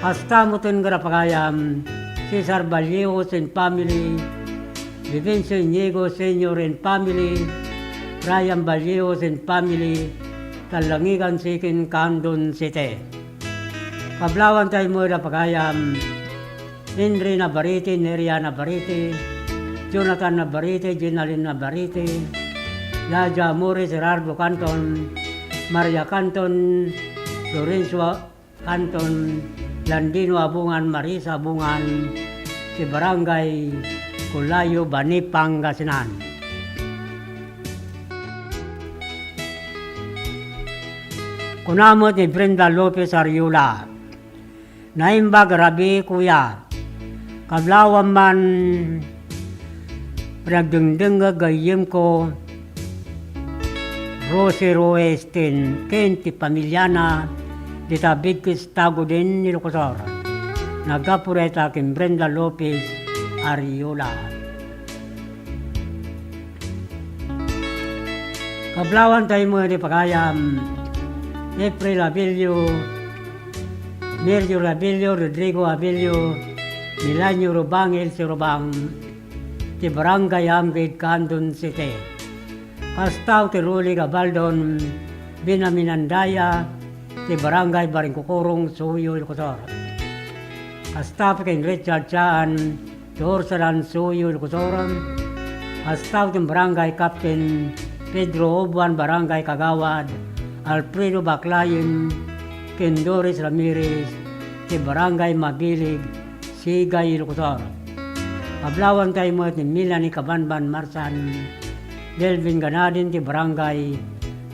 Kasta met ti nakablawan tayo, Cesar Vallejo and family, Vivencio Inigo Senior and family, Ryan Vallejo and family, Talangigan Sikin, Candon City. Kablawan tayo met nakablawan tayo, Henry Navarrete, Neria Navarrete, Jonathan Navarrete, Jenalyn Navarrete, Laja Amores, Gerardo Canton, Maria Canton, Lorenzo Canton, Landino Abungan, Marisa Abungan, ti Barangay Colayo, Bani, Pangasinan. Kuna met ni Brenda Lopez Ariola, "Naimbag a rabii, kuya. Kablawan man panagdengdengngeg gayyemko, Rose Roestin ken ti pamiliana, dita Bigkis, Taguden, Ilocos Sur. Naggapu dayta ken Brenda Lopez Ariola." Kablawan tayo met nakablawan tayo, April Abilio, Merjur Abilio, Rodrigo Abilio, Milanio Rubang, Elsie Rubang, ti Barangay Amgid, Candon City. Kasta met ti Ruli Gabaldon, Benjamin Andaya, ti Barangay Baringkukurong, Suyo, Ilocos Sur. Kasta met ken Richard Chaan, ti Ursulan, Suyo, Ilocos Sur. Kasta met ti Barangay Captain Pedro Obuan, Barangay Kagawad Alfredo Baclayen, ken Doris Ramirez, ti Barangay Mabilig, Sigay, Ilocos Sur. Kablawan tayo met ni Melanie Kabanban Marsan, Delvin Ganadin, ti Barangay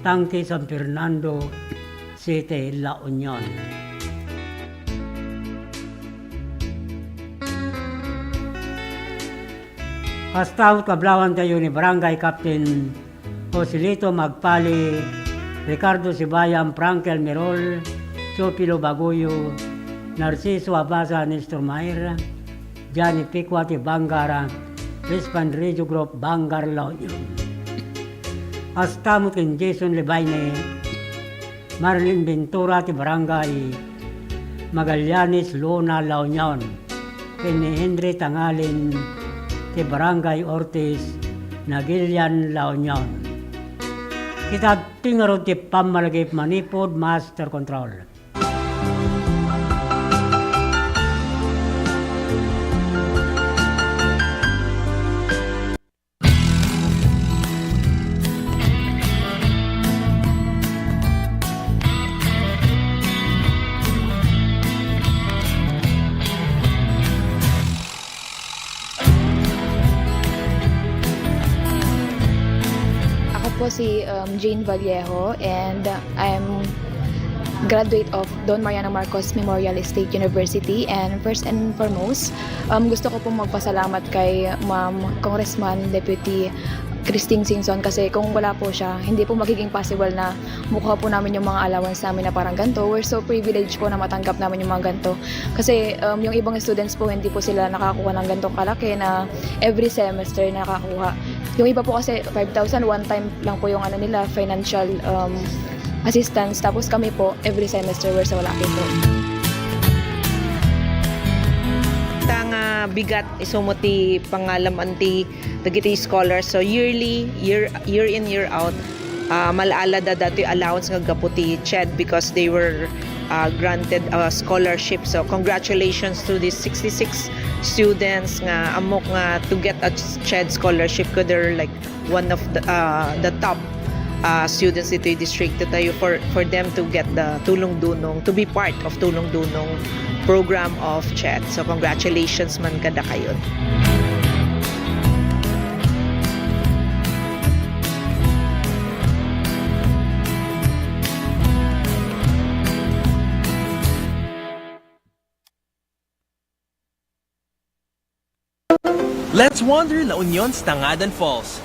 Tangke, San Fernando City, La Union. Kasta met kablawan tayo ni Barangay Captain Joselito Magpali, Ricardo Sibayam, Frankel Merol, Teofilo Baguyo, Narciso Abasa, Nestor Mair, Johnny Picua ti Bangar, Respan Radio Group, Bangar La Union. Kasta met ken Jason Lebaine, Marlene Ventura ti Barangay Magallanes, Lona, La Union, ken ni Henry Tangalin ti Barangay Ortiz, Nagilian, La Union. Kita ti ngarud ti pammalagip manipud Master Control. Ako po si, um, Jane Vallejo, and I'm graduate of Don Mariano Marcos Memorial State University. And first and foremost, um, gusto ko pong magpasalamat kay Ma'am Congressman Deputy Christine Singson, kasi kung wala po siya, hindi po magiging possible na makuha po namin yung mga allowance namin na parang ganito. We're so privileged po na matanggap namin yung mga ganito. Kasi, um, yung ibang students po, hindi po sila nakakuha ng ganitong kalaki na every semester nakakuha. Yung iba po kasi, five thousand, one time lang po yung ano nila, financial, um, assistance. Tapos kami po, every semester, we're so lucky po. Ta nga bigat, isu met ti pangalam-an ti dagiti scholars. So, yearly, year, year in, year out, ah, mal-ala da datoy allowance nga gapu ti CHED because they were, ah, granted a scholarship. So, congratulations to these sixty-six students nga ammok nga to get a CHED scholarship, ko they're, like, one of the, ah, the top, ah, students ditoy distrito tayo for, for them to get the Tulong Dunong, to be part of Tulong Dunong program of CHED. So, congratulations man kadakayon. Let's wander La Union's Tangadan Falls.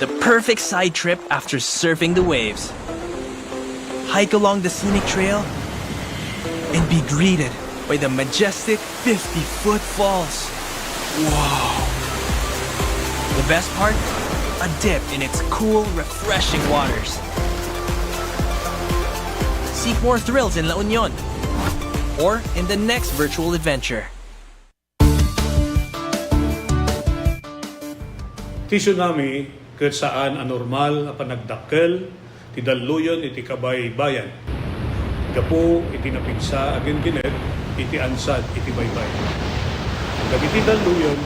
The perfect side trip after surfing the waves. Hike along the scenic trail and be greeted by the majestic fifty-foot falls. Wow! The best part? A dip in its cool, refreshing waters. Seek more thrills in La Union or in the next virtual adventure. Ti tsunami ket saan a normal a panagdakkel ti dalluyon iti kabaybayan gapu iti napigsa a ginggined iti ansad iti baybay. Dagiti dalluyon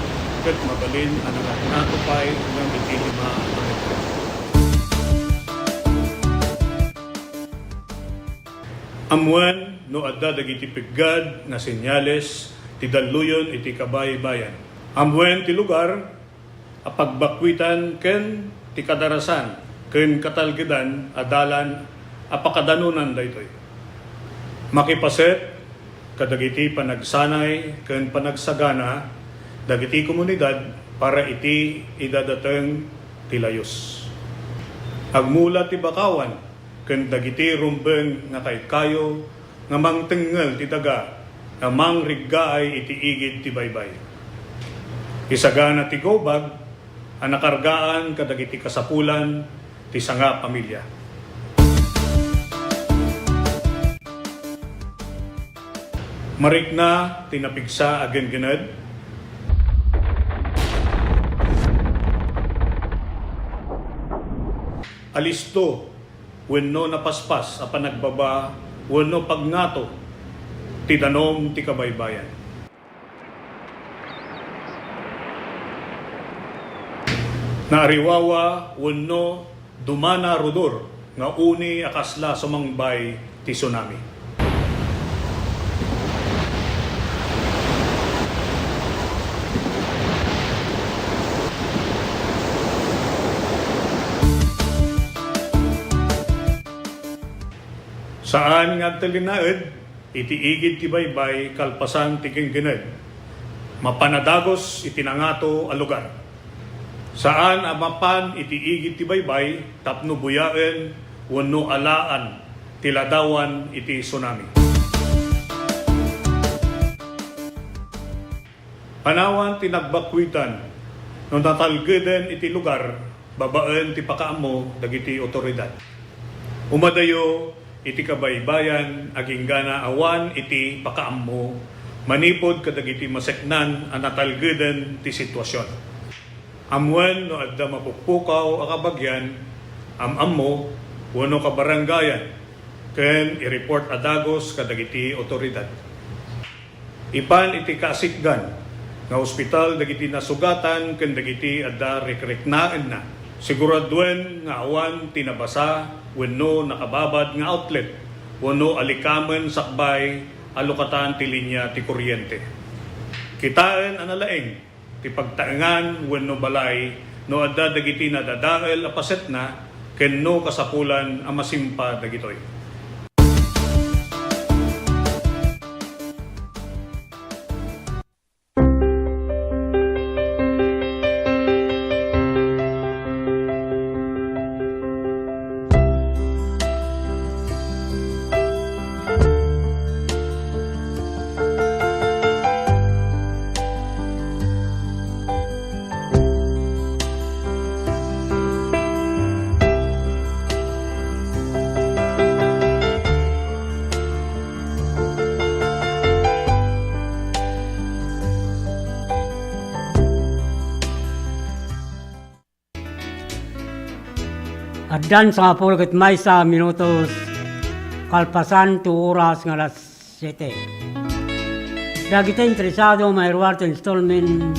ket mabalin a nangatngato pay ngem iti lima a metro. Ammuen no adda dagiti peggad nga senyales ti dalluyon iti kabaybayan. Ammuen ti lugar a pagbakkuitan ken ti kadarasan ken katalgedan a dalan a pakadanonan daytoy. Makipaset kadagiti panagsanay ken panagsagana dagiti komunidad para iti idadateng ti layus. Agmula ti bakawan ken dagiti rumbeng nga kaykayo nga mangtengngel ti daga nga mangriggaay iti igid ti baybay. Isagana ti go bag a nakargaan kadagiti kasapulan ti sanga pamilya. Marikna ti napigsa a ginggined. Alisto wenno napaspas a panagbaba wenno pagngato ti danum ti kabaybayan. Naariwawa wenno dumana rudor nga uni a kasla sumangbay ti tsunami. Saan nga agtalinaed iti igid ti baybay kalpasan ti ginggined. Mapan a dagus iti nangato a lugar. Saan a mapan iti igid ti baybay tapno buyaen wenno alaan ti ladawan iti tsunami. Panawan ti nagbakwitan no natalgeden iti lugar babaen ti pakaammo dagiti otoridad. Umadayo iti kabaybayan agingga awan iti pakaammo manipud kadagiti maseknan a natalgeden ti sitwasion. Ammoen no adda mapukpukaw a kabagian, am-ammo, wenno kabarangayan ken i-report a dagus kadagiti otoridad. Ipan iti kaasikgan nga ospital dagiti nasugatan ken dagiti adda rikriknaenna. Siguraduen nga awan ti nabasa wenno nakababad nga outlet wenno alikamen sakbay a lukatan ti linia ti kuryente. Kitaen a nalaing ti pagtaengan wenno balay no adda dagiti nadadael a pasetna ken no kasapulan a masimpa dagitoy. Addan sangapulo ket maysa a minutos kalpasan ti oras nga alas siete. Dagiti interesado mairuar ti installment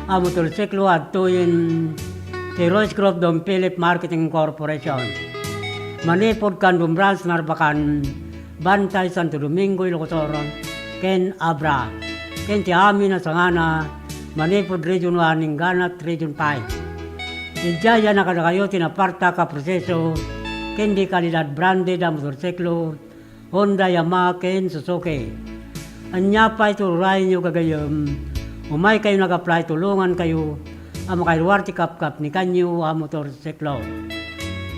a motorsiklo adtoyen ti Royce Group Don Philip Marketing Corporation. Manipud Candon Branch, Narbacan, Bantay, Santo Domingo, Ilocos Sur, ken Abra, ken ti amin a sangana manipud Region one inggana Region five. Idiay a kadakayo ti napartak a proseso ken di kalidad branded a motorsiklo, Honda, Yamaha, ken Suzuki. Ania pay ti urayenyo gagayyem? Umaykayo nag-apply, tulongankayo a makairuar ti kapkapnikanyo a motorsiklo.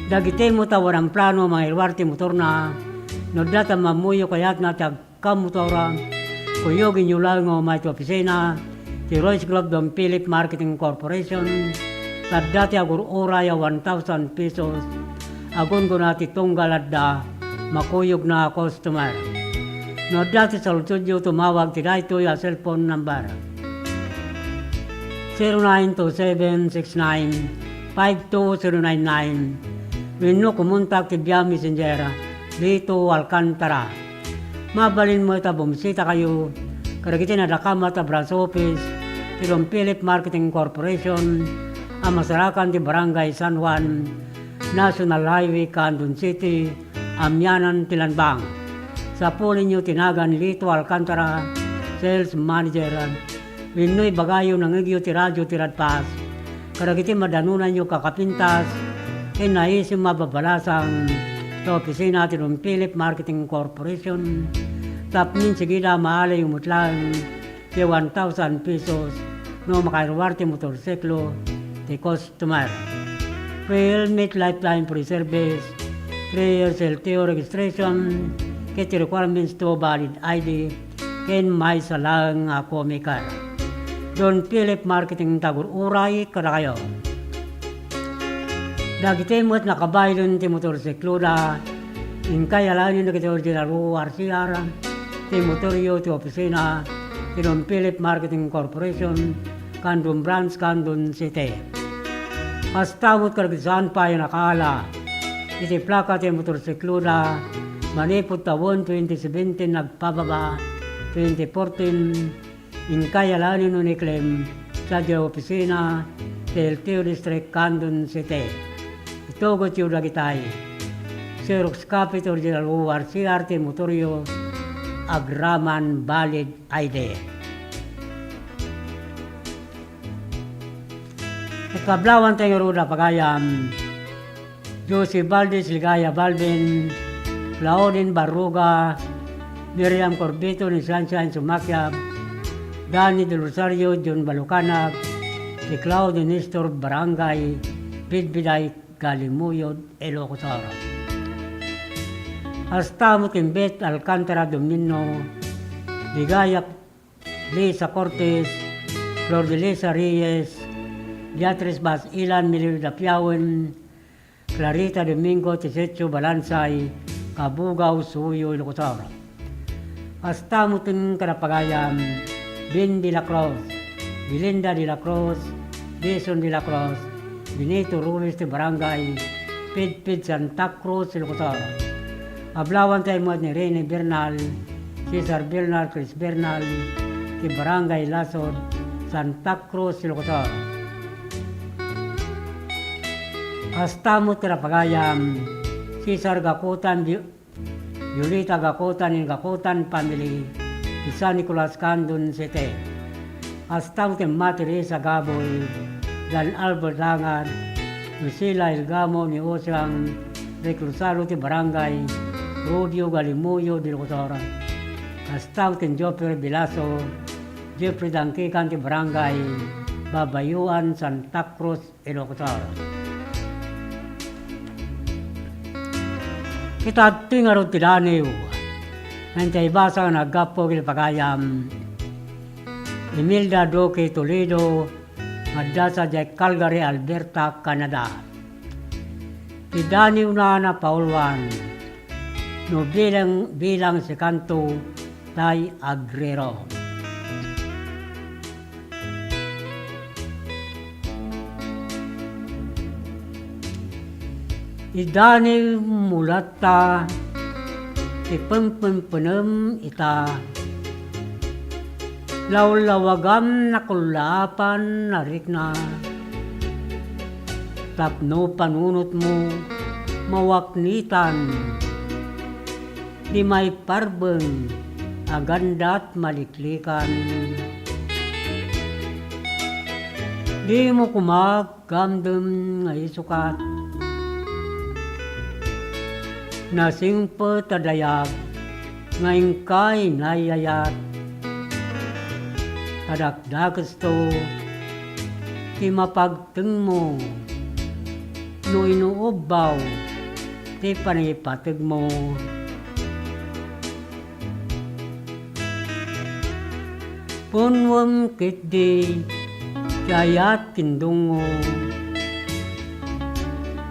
Dagiti met a wanan plano a mangairuar ti motorna, no adda ti ammoyo kayatna ti agkamotor, kuyogenyo laeng nga umay ti opisina ti Royce Group Don Philip Marketing Corporation, ta adda ti agur-uray a one thousand pesos a gunggona ti tunggal adda makuyogna a customer. No adda ti saludsodyo, tumawag ti daytoy a cellphone number, zero nine two seven six nine five two zero nine nine, wenno kumontak ti via Messenger, Lito Alcantara. Mabalin met a bumisitakayo kadagiti nadakamat a branch office ti Don Philip Marketing Corporation a masarakan ti Barangay San Juan, National Highway, Candon City, amianan ti Lanbang. Sapulenyo ti nagan Lito Alcantara, Sales Manager, wenno ibagayo nangngegyo ti radio ti Radpas kadagiti madanonanyo kakapintas ken naisem a babalasang ta opisina ti Don Philip Marketing Corporation, tapno insigida a maalayo met laeng ti one thousand pesos no makairuar ti motorsiklo ti customer. Free helmet, lifetime free service, three years L T O registration, ket ti requirements to valid I D, ken maysa laeng a co-maker. Don Philip Marketing, tagur-uray kadakayo. Dagiti met nakabaylen ti motorsikloda, inkay alaenyo dagiti original O R C R ti motoryo ti opisina ti Don Philip Marketing Corporation, Candon Branch, Candon City. Kasta met kadagiti saan pay a nakaala iti plaka ti motorsikloda manipud tawen twenty seventeen agpababa twenty fourteen, inkay alaenyo ni-claim sadiay opisina ti L T O District, Candon City. Itugotyo dagitay: xerox copy ti original O R C R ti motoryo, agraman valid I D. Ket kablawan tayo ngarud a pagayam, Josie Valdez, Ligaya Balvin, Claudine Barruga, Miriam Corbito, ni Sunshine Sumakiab, Danny Del Rosario, John Balukanag, ni Claudio Nestor, Barangay Bidbiday, Galimuyod, Ilocos Sur. Hasta met ken Beth Alcantara Domino, Ligaya Lisa Cortez, Flor de Lisa Reyes, Beatriz Basilan, Melody Dapiawen, Clarita Domingo, Tisetso Balansay, Kabugao, Suyo, Ilocos Sur. Kasta met ken kada pagayam, Ben de la Cruz, Belinda de la Cruz, Jason de la Cruz, Benito Ruiz ti Barangay Pidpid, Santa Cruz, Ilocos Sur. Ablawan tayo met ni Rene Bernal, Cesar Bernal, Chris Bernal, ti Barangay Lasod, Santa Cruz, Ilocos Sur. Kasta met kada pagayam, Cesar Gakutan, Bi-, Yulita Gakutan and Gakutan family, ti San Nicolas, Candon City. Kasta met ni Mama Teresa Gaboy, Dan Albert Langad, Lucila Ilgamo, ni Osiang Reclusado ti Barangay Rubio, Galimuyo, Ilocos Sur. Kasta met ni Joffer Bilaso, Jeffrey Dangkikan ti Barangay Babayuan, Santa Cruz, Ilocos Sur. Ita adtoy ngarud ti daniw, nga intay basang nga aggapu iti pagayam, Imelda Duque Toledo, nga adda sadiay Calgary, Alberta, Canada. Ti daniwna a napauluan, no bilang, bilang si kanto, tay agrero. Idaniwmo latta ti pempenpenem ita. Lawlawagam nakullaapan a rikna, tapno panunotmo mawaknitan. Di maiparbeng a gandat maliklikan. Dimo koma aggamdem nga isukat. Nasingpet a dayag nga inkay nayayat. Kadakdakesto ti mapag- tengmo, no inuubbaw ti panangipategmo. Punnuem ketdi ti ayat ken dungngo,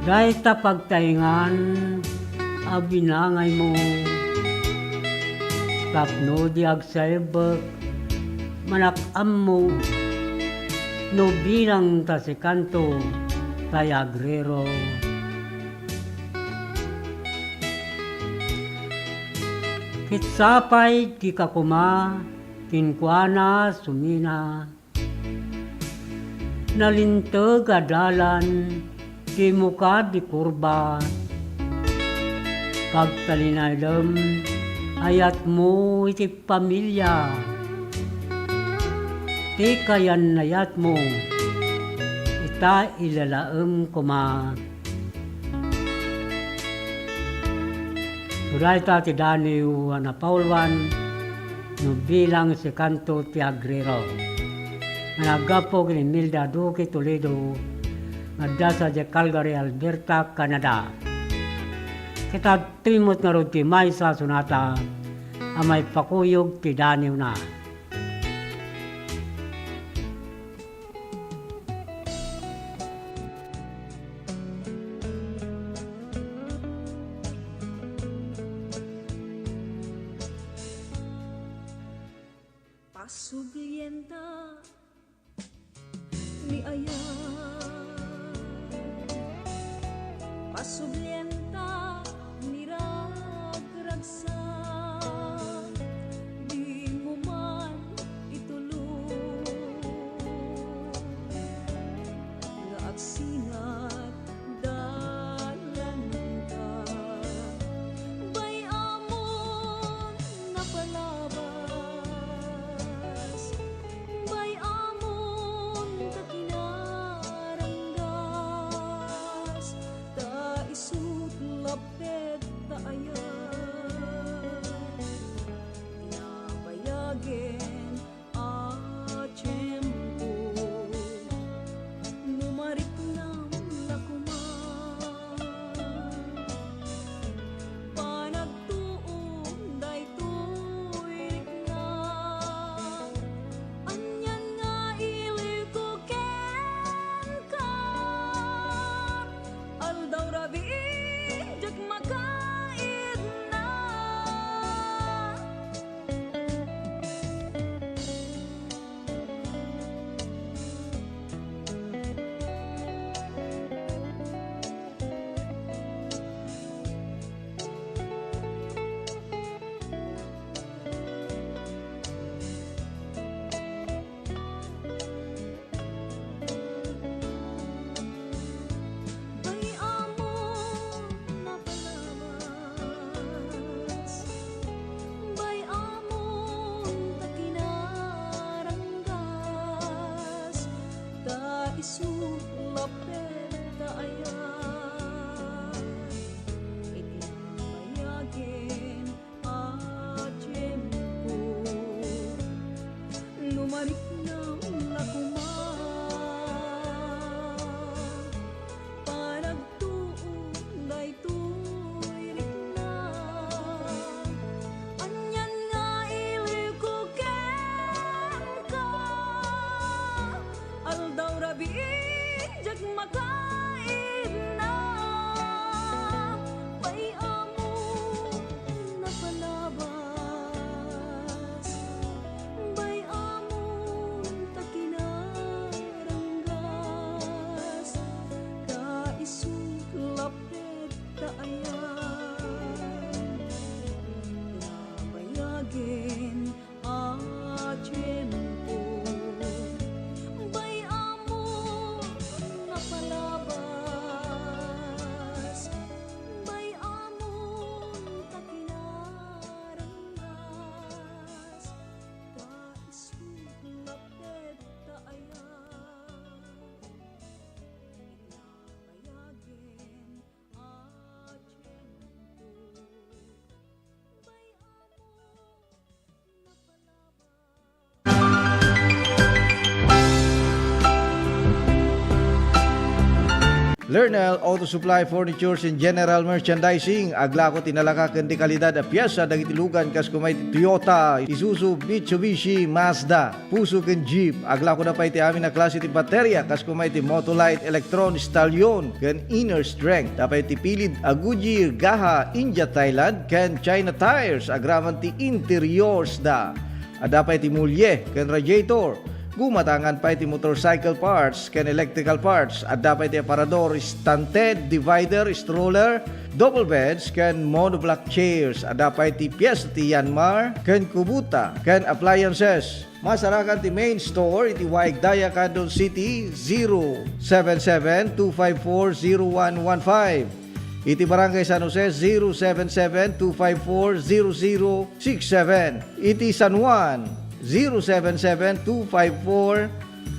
dayta pagtaengan a binangaymo, tapno di agsaebbek manak-ammo no bilang ta si kanto tay agrero. Ket sapay dika koma kenkuana sumina. Nalinteg a dalan ti mukad ti kurba. Pagtalinaedem, ayatmo iti pamilia. Ti kayannayatmo, ita ilalaem koma. Dayta ti daniw a napauluan no bilang si kanto ti agrero. Nga naggapu ken Imelda Duque Toledo, nga adda sadiay Calgary, Alberta, Canada. Ket adtoy met ngarud ti maysa a sonata a maipakuyog ti daniwna. Pasublienta ni ayat, pasublienta ni ragragsak, dimo man itulod nga agsinat dalanka. Bay-amon napalabas, bay-amon ta kina- Lernel Auto Supply Furnitures and General Merchandising, aglako ti nalaka ken di kalidad a piesa dagiti lugan kas kuma iti Toyota, Isuzu, Mitsubishi, Mazda, Fuso ken Jeep. Aglakoda pay ti amin a klase ti bateria kas kuma iti Motolite, Electron, Stallion, ken Inner Strength. Adda pay ti pilid a Goodyear, Gaha, India, Thailand, ken China tires, agraman ti interiors da. Adda pay ti mulye ken radiator. Gumatangan pay ti motorcycle parts ken electrical parts. Adda pay ti aparador, stunted, divider, stroller, double beds, ken monoblock chairs. Adda pay ti piyesta ti Yanmar ken Kubota ken appliances. Masarakan ti main store iti Waig Daya, Candon City, zero seven seven two five four zero one one five. Iti Barangay San Jose, zero seven seven two five four zero zero six seven. Iti San Juan, zero seven seven two five four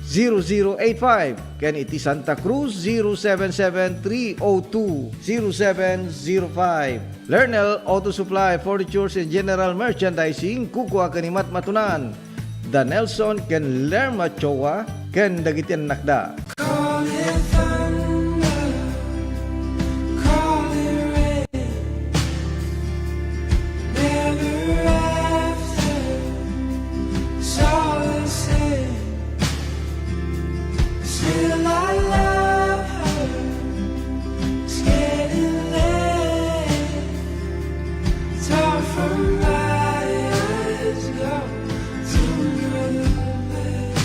zero zero eight five. Ken iti Santa Cruz, zero seven seven three oh two zero seven zero five. Lernel Auto Supply, Furnitures and General Merchandising, kukua ken ni Matmatunan. Da Nelson ken Lerma Choa ken dagiti annakda. Call it thunder, call it rain, never after, it's all the same. Still I love her, it's getting late. It's hard for my eyes go to another place.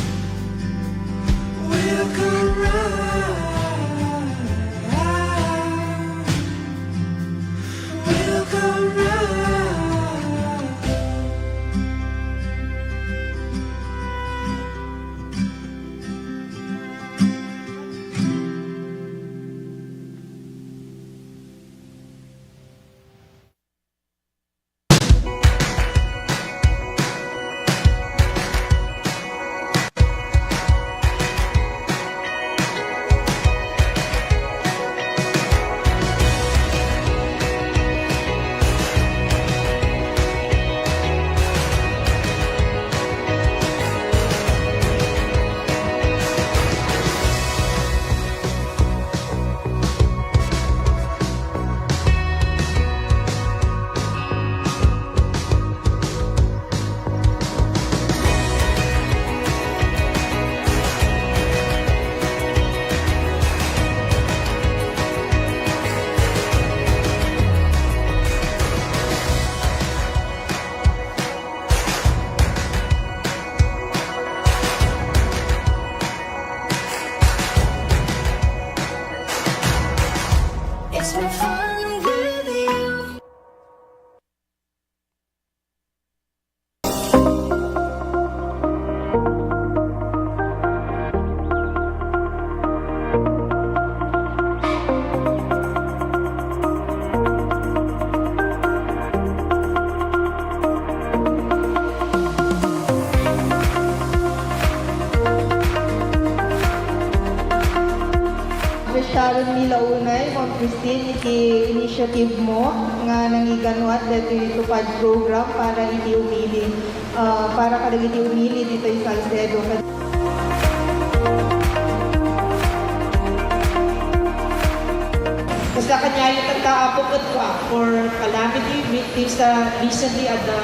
We'll come round. We'll come round. It's been fun with you. Appreciaron mi la unay, Ma'am Christine, iti initiative mo nga nangiganwat daytoy TUPAD program para iti umili, ah, para kadagiti umili ditoy Salcedo. Kasta kaniayo tatta, Apo, ket for calamity victims, ah, recently at the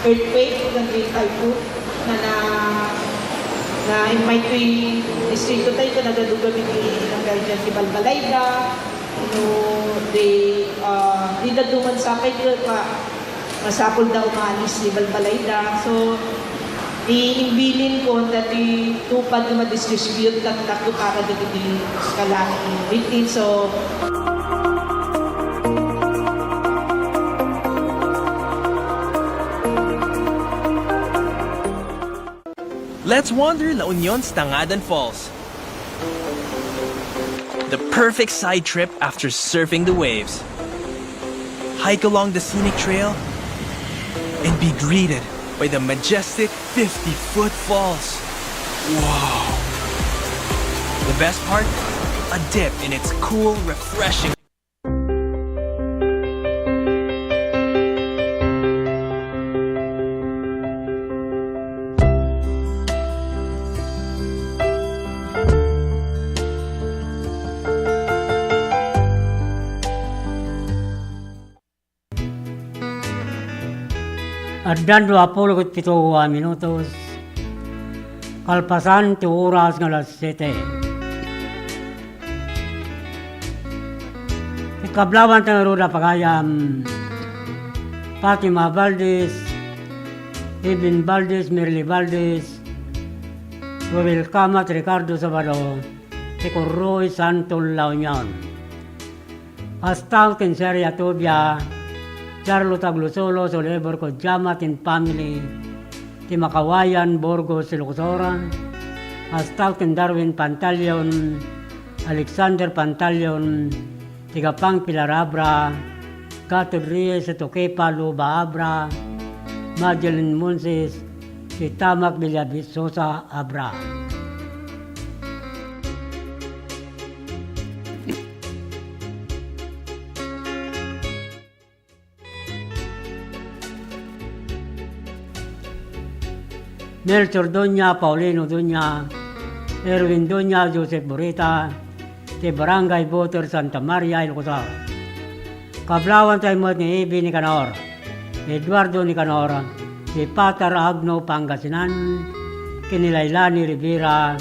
earthquake, ken ti typhoon, na, na, na-invite ko ti distrito tayo, ken nagadugan iti, nagayat ti balbalayda, no, di, ah, di dadduma sapay, di pa, masapul da umalis ti balbalayda. So, imbilin ko dati TUPAD nga ma-distribute tatta para dagiti calamity victims. So, Let's wander La Union's Tangadan Falls. The perfect side trip after surfing the waves. Hike along the scenic trail and be greeted by the majestic fifty-foot falls. Wow! The best part? A dip in its cool, refreshing Addan dua pulo ket pito a minutos, kalpasan ti oras nga alas siete. Ket kablawanta ngarud a pagayam, Fatima Valdez, Eben Valdez, Merly Valdez, Ruel Camat, Ricardo Sabado, ti Kurroy, Santo La Union. Kasta ken Seria Tobia, Charlotte Aglusolos, Oliver Codiamat and family, ti Makawayan, Burgos, Ilocos Sur. Kasta ken Darwin Pantaleon, Alexander Pantaleon, ti Gapang Pilar Abra, Gatud Reyes, Tokepa Luba Abra, Madeline Monses, ti Tamak Villavisosa Abra. Melchor Doña, Paulino Doña, Erwin Doña, Joseph Burita, ti Barangay Buter, Santa Maria, Ilocos Sur. Kablawanta met ni Ebi Nicanor, Eduardo Nicanor, ti Patar Agno, Pangasinan, ken ni Lailani Rivera,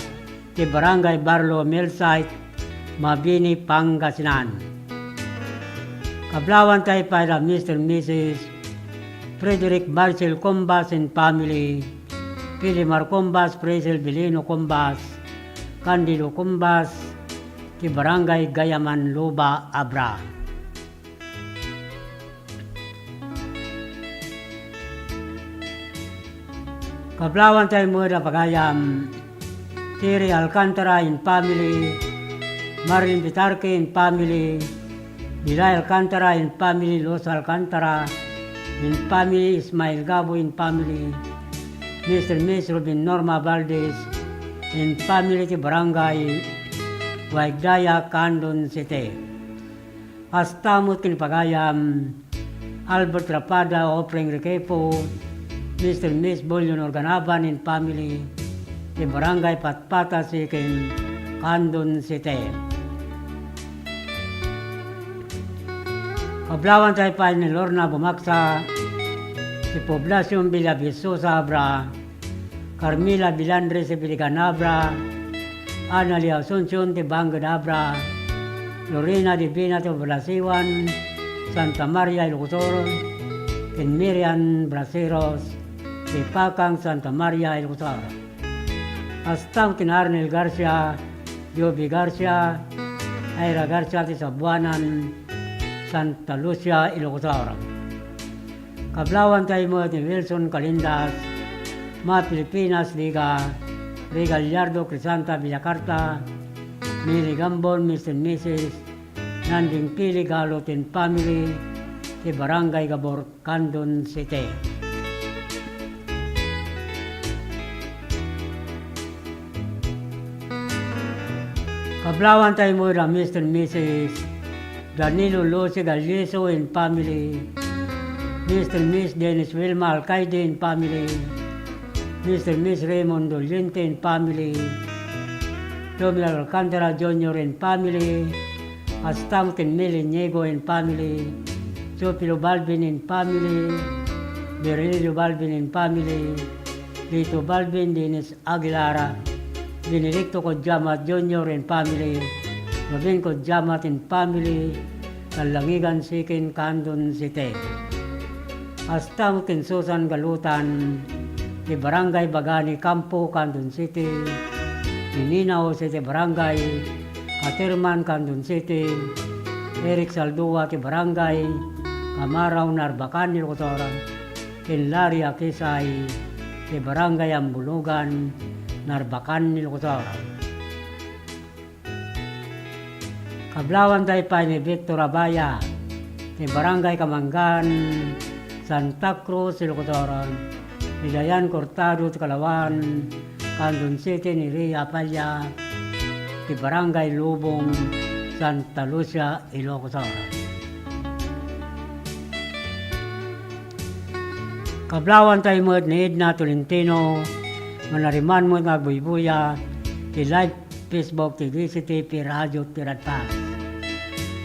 ti Barangay Barlo, Millsite, Mabini, Pangasinan. Kablawanta pay da Mister Missus Frederick Marcel Combas and family, Pilimar Combas, Presel Bilino Combas, Candido Combas, ti Barangay Gayaman, Luba, Abra. Kablawanta met a pagayam, Terry Alcantara and family, Marlene Pitarque and family, Bilay Alcantara and family, Luz Alcantara and family, Ismael Gabo and family, Mister Miss Robin Norma Valdez and family, ti Barangay Waigdaya, Candon City. Kasta met ken pagayam, Albert Rapada, Offering Requejo, Mister Miss Bullion Organaban and family, ti Barangay Patpata Second, Candon City. Kablawanta pay ni Lorna Bumaksa, ti Poblacion Villavisosa Abra, Carmela Bilandres ti Biligan Abra, Annalie Asuncion ti Bangked Abra, Lorena Divina ti Balasiwan, Santa Maria, Ilocos Sur, ken Miriam Braceros ti Pakang, Santa Maria, Ilocos Sur. Kasta ken Arnel Garcia, Joby Garcia, Ira Garcia ti Sabuanan, Santa Lucia, Ilocos Sur. Kablawanta met ni Wilson Calindas, Ma Filipinas Liga, Ray Gallardo, Crisanta Villacarta, Mary Gambon, Mister and Missus Nanding Pili Galot and family, ti Barangay Gabor, Candon City. Kablawanta met da Mister and Missus Danilo Lucy Galliso and family, Mister and Miss Dennis Wilma Alcaide and family, Mister and Miss Raymond Doliente and family, Romel Alcantara Junior and family, kasta met ken Mel Inigo and family, Teofilo Balbin and family, Virgilio Balbin and family, Lito Balbin, Dennis Aguilar, Benedicto Codiamat Junior and family, Robin Codiamat and family, Talangigan Second, Candon City. Kasta met ken Susan Galutan, ti Barangay Bagani Campo, Candon City, ni Nina Jose ti Barangay Caterman, Candon City, Eric Saldua ti Barangay Camarao, Narbacan, Ilocos Sur, ken Larry Akisay ti Barangay Ambulugan, Narbacan, Ilocos Sur. Kablawanta pay ni Victor Abaya, ti Barangay Kamangan, Santa Cruz, Ilocos Sur, ni Dayan Cortado ti Kalawan, Candon City, ni Ria Apalla, ti Barangay Lubong, Santa Lucia, Ilocos Sur. Kablawanta met ni Edna Tolentino, nga nariman met nga agbuybuya, ti live Facebook ti D C T P Radio ti Radpas.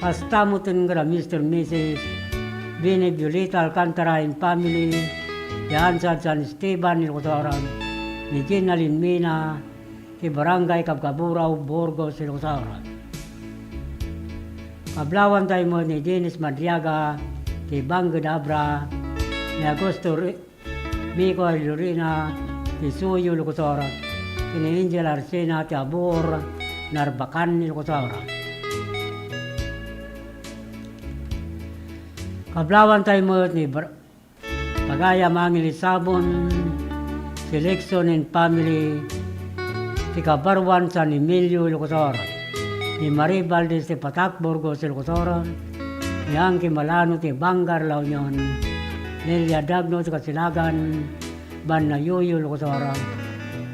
Kasta met ken da Mister and Missus Bini Violeta Alcantara and family, ti Ansad San Esteban, Ilocos Sur, ni Gina Linmina, ti Barangay Kabkaburao, Burgos, Ilocos Sur. Kablawanta met ni Dennis Madriaga, ti Bangked Abra, ni Augusto Ri-, Mico Lorena, ti Suyo, Ilocos Sur, ken ni Angel Arsena, ti Abor, Narbacan, Ilocos Sur. Kablawanta met ni Bar-, Pagayam Angeles Sabon, Selection and Family, ti Kabaruan San Emilio, Ilocos Sur, ni Marie Valdez ti Patak, Burgos, Ilocos Sur, ni Angki Malano ti Bangar, La Union, Nelia Dagno ti Kasilagan, Banna Yuyo, Ilocos Sur,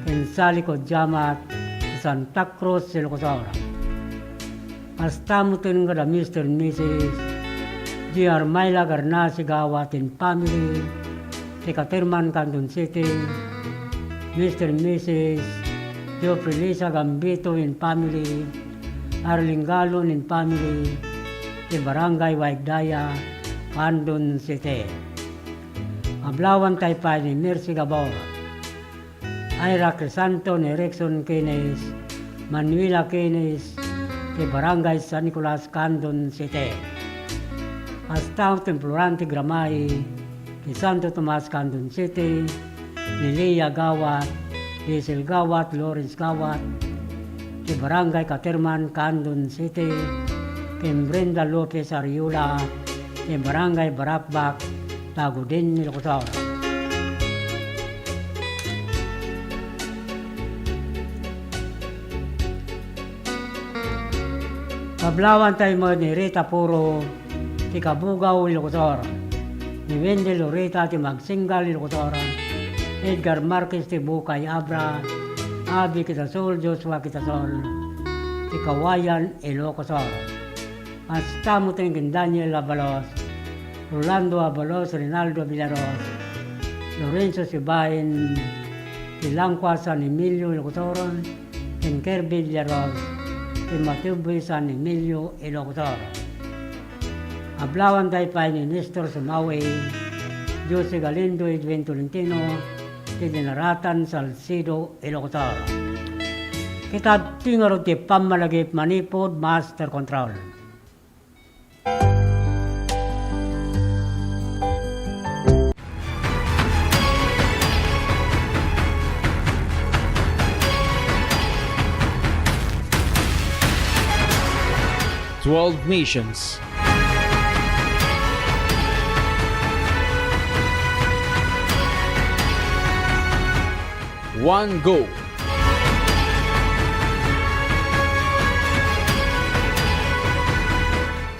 ken Sally Codiamat ti Santa Cruz, Ilocos Sur. Kasta met kada Mister and Missus G R Myla Garnasi Gawat and family, ti Caterman, Candon City, Mister and Missus Geoffrey Lisa Gambito and family, Arlene Galon and family, ti Barangay Waigdaya, Candon City. Kablawanta pay ni Mercy Gabor, Ira Crisanto, ni Erickson Keynes, Manuela Keynes, ti Barangay San Nicolas, Candon City. Kasta met ni Florante Gramay, ti Santo Tomas, Candon City, ni Leah Gawat, Diesel Gawat, Lawrence Gawat, ti Barangay Caterman, Candon City, ken Brenda Lopez Ariola, ti Barangay Baracbac, Tagudin, Ilocos Sur. Kablawanta met ni Rita Puro, ti Cabugao, Ilocos Sur, ni Wendell Loreta, ti Magsenggal, Ilocos Sur, Edgar Marquez, ti Bukay Abra, Abby Quitasol, Joshua Quitasol, ti Cauayan, Ilocos Sur. Kasta met ken Daniel Abalos, Rolando Abalos, Rinaldo Villaros, Lorenzo Sibain, ti Langkua, San Emilio, Ilocos Sur, ken Kirby Villaros, ti Matuboy, San Emilio, Ilocos Sur. Kablawanta pay ni Nestor Sumawi, Jose Galindo, Edwin Tolentino, ti Dinaratan, Salcedo, Ilocos Sur. Ket adtoy ngarud ti pammalagip manipud Master Control. Twelve nations. One goal.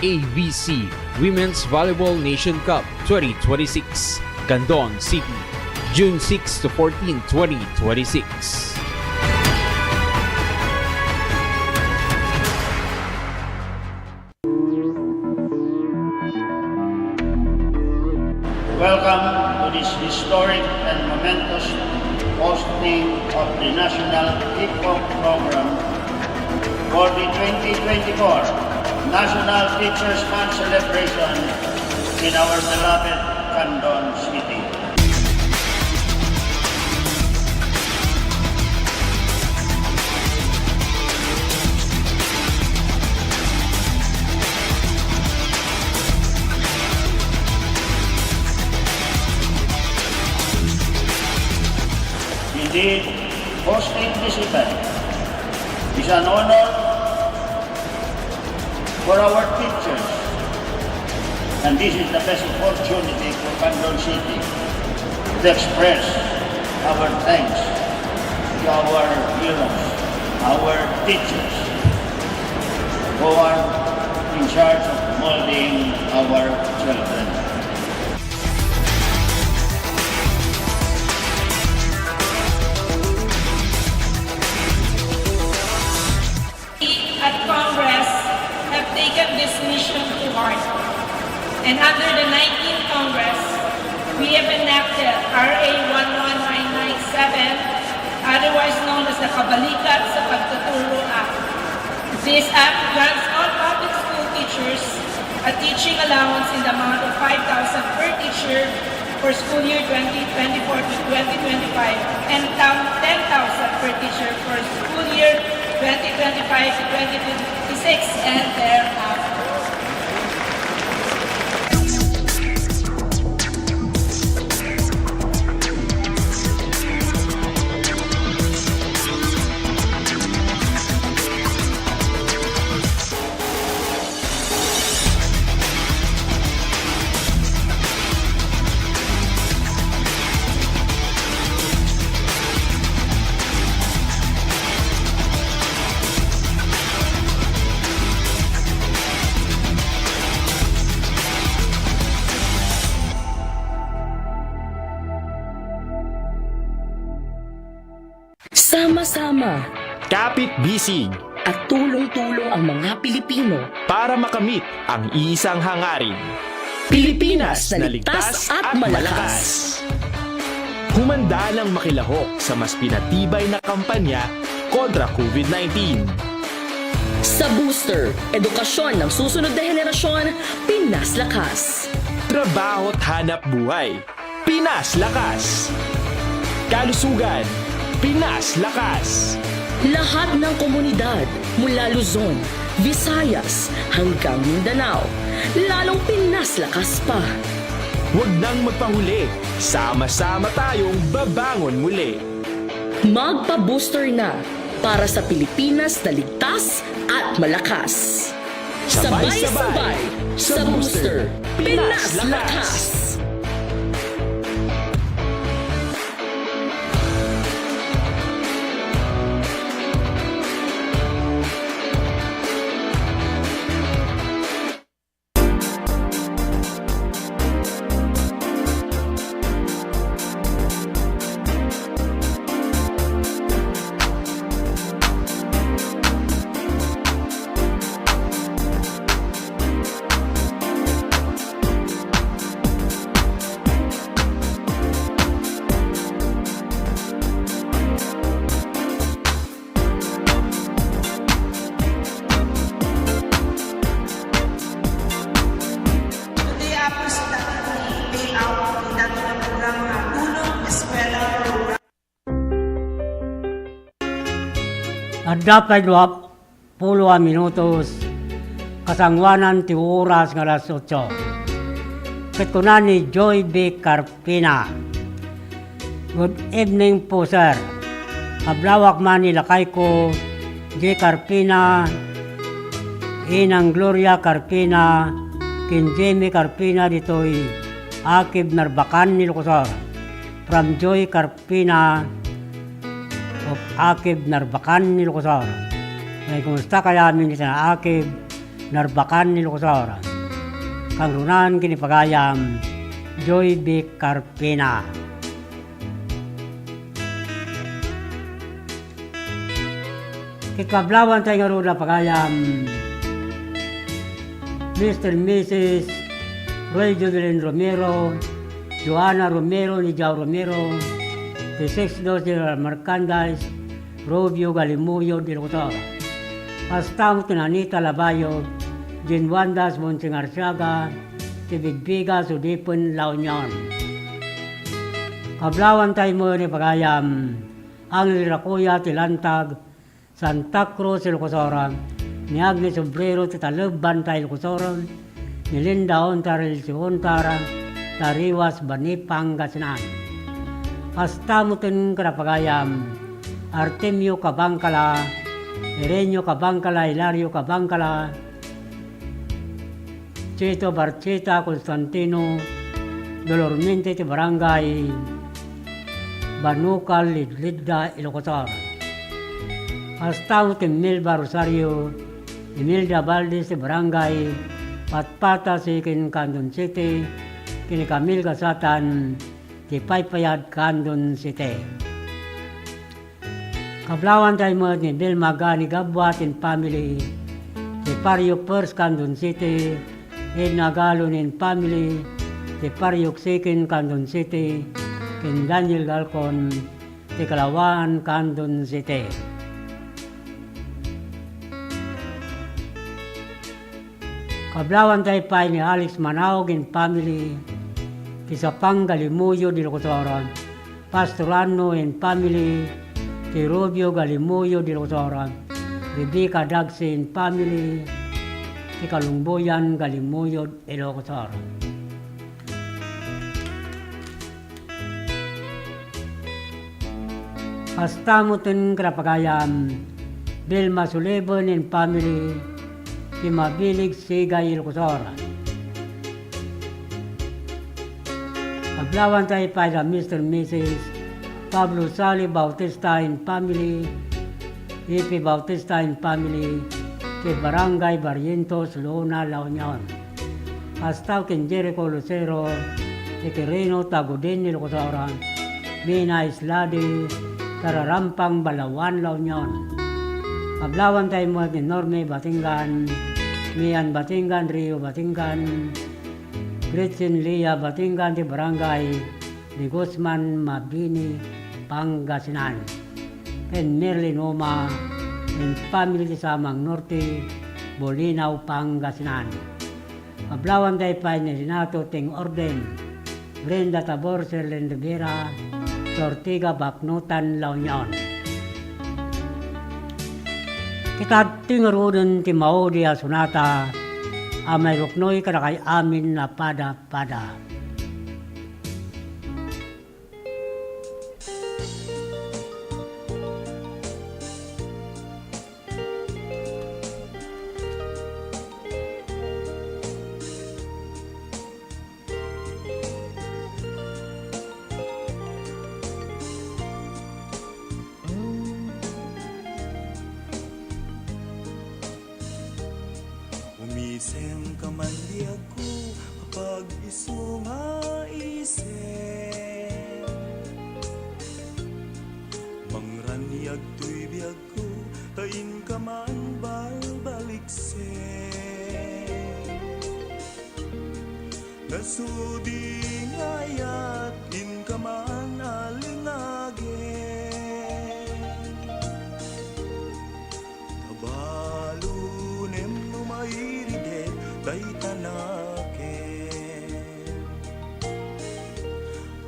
A V C Women's Volleyball Nation Cup twenty twenty-six, Candon City, June six to fourteen, twenty twenty-six. Welcome to this historic and momentous hosting of the National Kickoff Program for the twenty twenty-four National Teachers' Month celebration in our beloved Candon City. Indeed, hosting this event is an honor for our teachers, and this is the best opportunity for Candon City to express our thanks to our heroes, our teachers, who are in charge of molding our children. At Congress have taken this mission to heart. And under the nineteenth Congress, we have enacted R A one one nine nine seven, otherwise known as the Kabalikat sa Pagtuturo Act. This act grants all public school teachers a teaching allowance in the amount of five thousand per teacher for school year twenty twenty-four to twenty twenty-five, and tam ten thousand per teacher for school year twenty twenty-five to twenty twenty-six and thereafter. Sama-sama. Kapit-bisig. At tulong-tulong ang mga Pilipino. Para makamit ang iisang hangarin. Pilipinas na ligtas at malakas. Humanda nang makilahok sa mas pinatibay na kampanya kontra COVID nineteen. Sa Booster, edukasyon ng susunod na henerasyon, Pinas Lakas. Trabaho at hanap buhay. Pinas Lakas. Kalusugan, Pinas Lakas. Lahat ng komunidad mula Luzon, Visayas hanggang Mindanao, lalong Pinas Lakas pa. Huwag nang magpahuli, sama-sama tayong babangon muli. Magpa-booster na para sa Pilipinas na ligtas at malakas. Sabay-sabay sa Booster, Pinas Lakas! Today, apos dati kong layout, dati nga programa nga Tulong Eskwela Program. Adda pay duapulo a minutos, kasangoanan ti oras nga alas otso. Ket kuna ni Joy B. Carpina, "Good evening po, sir. Kablawak man ni lakayko, J. Carpina, inang Gloria Carpina, ken Jimmy Carpina ditoy Akib, Narbacan, Ilocos Sur. From Joy Carpina of Akib, Narbacan, Ilocos Sur." Ay, kumusta kaya amin dita Akib, Narbacan, Ilocos Sur? Kangrunan ken ni pagayam, Joy B. Carpina. Ket kablawantay ngarud a pagayam, Mister and Missus Roy Jodelin Romero, Joanna Romero, ni Jao Romero, ti Sixth Doors General Merchandise, Rubio, Galimuyo, Ilocos Sur. Kasta met ni Anita Labayo, Jane Wandas, Bonsing Arciaga, ti Bigbigas, Udipen, La Union. Kablawantay met ni pagayam, Angel Racoya ti Lantag, Santa Cruz, Ilocos Sur, ni Agnes Obrero ti Taleb, Banta, Ilocos Sur, ni Linda Ontar, Elsie Ontar, Tariwas, Bani, Pangasinan. Kasta met ken ni pagayam, Artemio Cabangcala, Irenio Cabangcala, Hilario Cabangcala, Chito Barcheta, Constantino Dolormente ti Barangay Banucal, Lidlidda, Ilocos Sur. Kasta met ni Melba Rosario, Imelda Valdez ti Barangay Patpata, Second Candon City, ken ni Camille Gasatan ti Paypayad, Candon City. Kablawantay met ni Vilma Gani Gabua ken family, ti Parriok First Candon City, Edna Galon and family, ti Parriok Second Candon City, ken Daniel Galcon, ti Kalawaan, Candon City. Kablawantay pay ni Alex Manaog and family, Ti Sapang Galimuyod, Ilocos Sur. Pastor Anno and family, ti Rubio Galimuyod, Ilocos Sur. Rebecca Dagsi and family, ti Kalumbuyan Galimuyod, Ilocos Sur. Kasta met ken kadagiti pagayam, Vilma Sullivan and family, ti Mabilig, Sigay, Ilocos Sur. Ablawanta pay da Mister and Missus Pablo Sali Bautista and family, Ipi Bautista and family, ti Barangay Barrientos, Luna, La Union. Kasta ken Jericho Lucero, ti Quirino, Tagudin, Ilocos Sur, Mina Isladi, Tararampang, Balaoan, La Union. Ablawanta met ni Norme Batingan, Mian Batingan, Rio Batingan, Gretchen Lia Batingan, ti Barangay de Guzman, Mabini, Pangasinan. Ken Merlin Uma and family, ti Samang Norte, Bolinao, Pangasinan. Ablawanta pay ni Renato Ting Orden, Brenda Tabor, Serlin Rivera, Ortiga, Baknotan, La Union. Ita ti ngaruden ti maudi a sonata a mairuknoy kadakay amin a pada-pada. Umisemka man biagko, apag-isu nga isem. Mangraniag toy biagko, ta inka man balbaliksen. Nasudi nga ayat, inka man alingagem. Kabalunem no mairidet dayta nakem.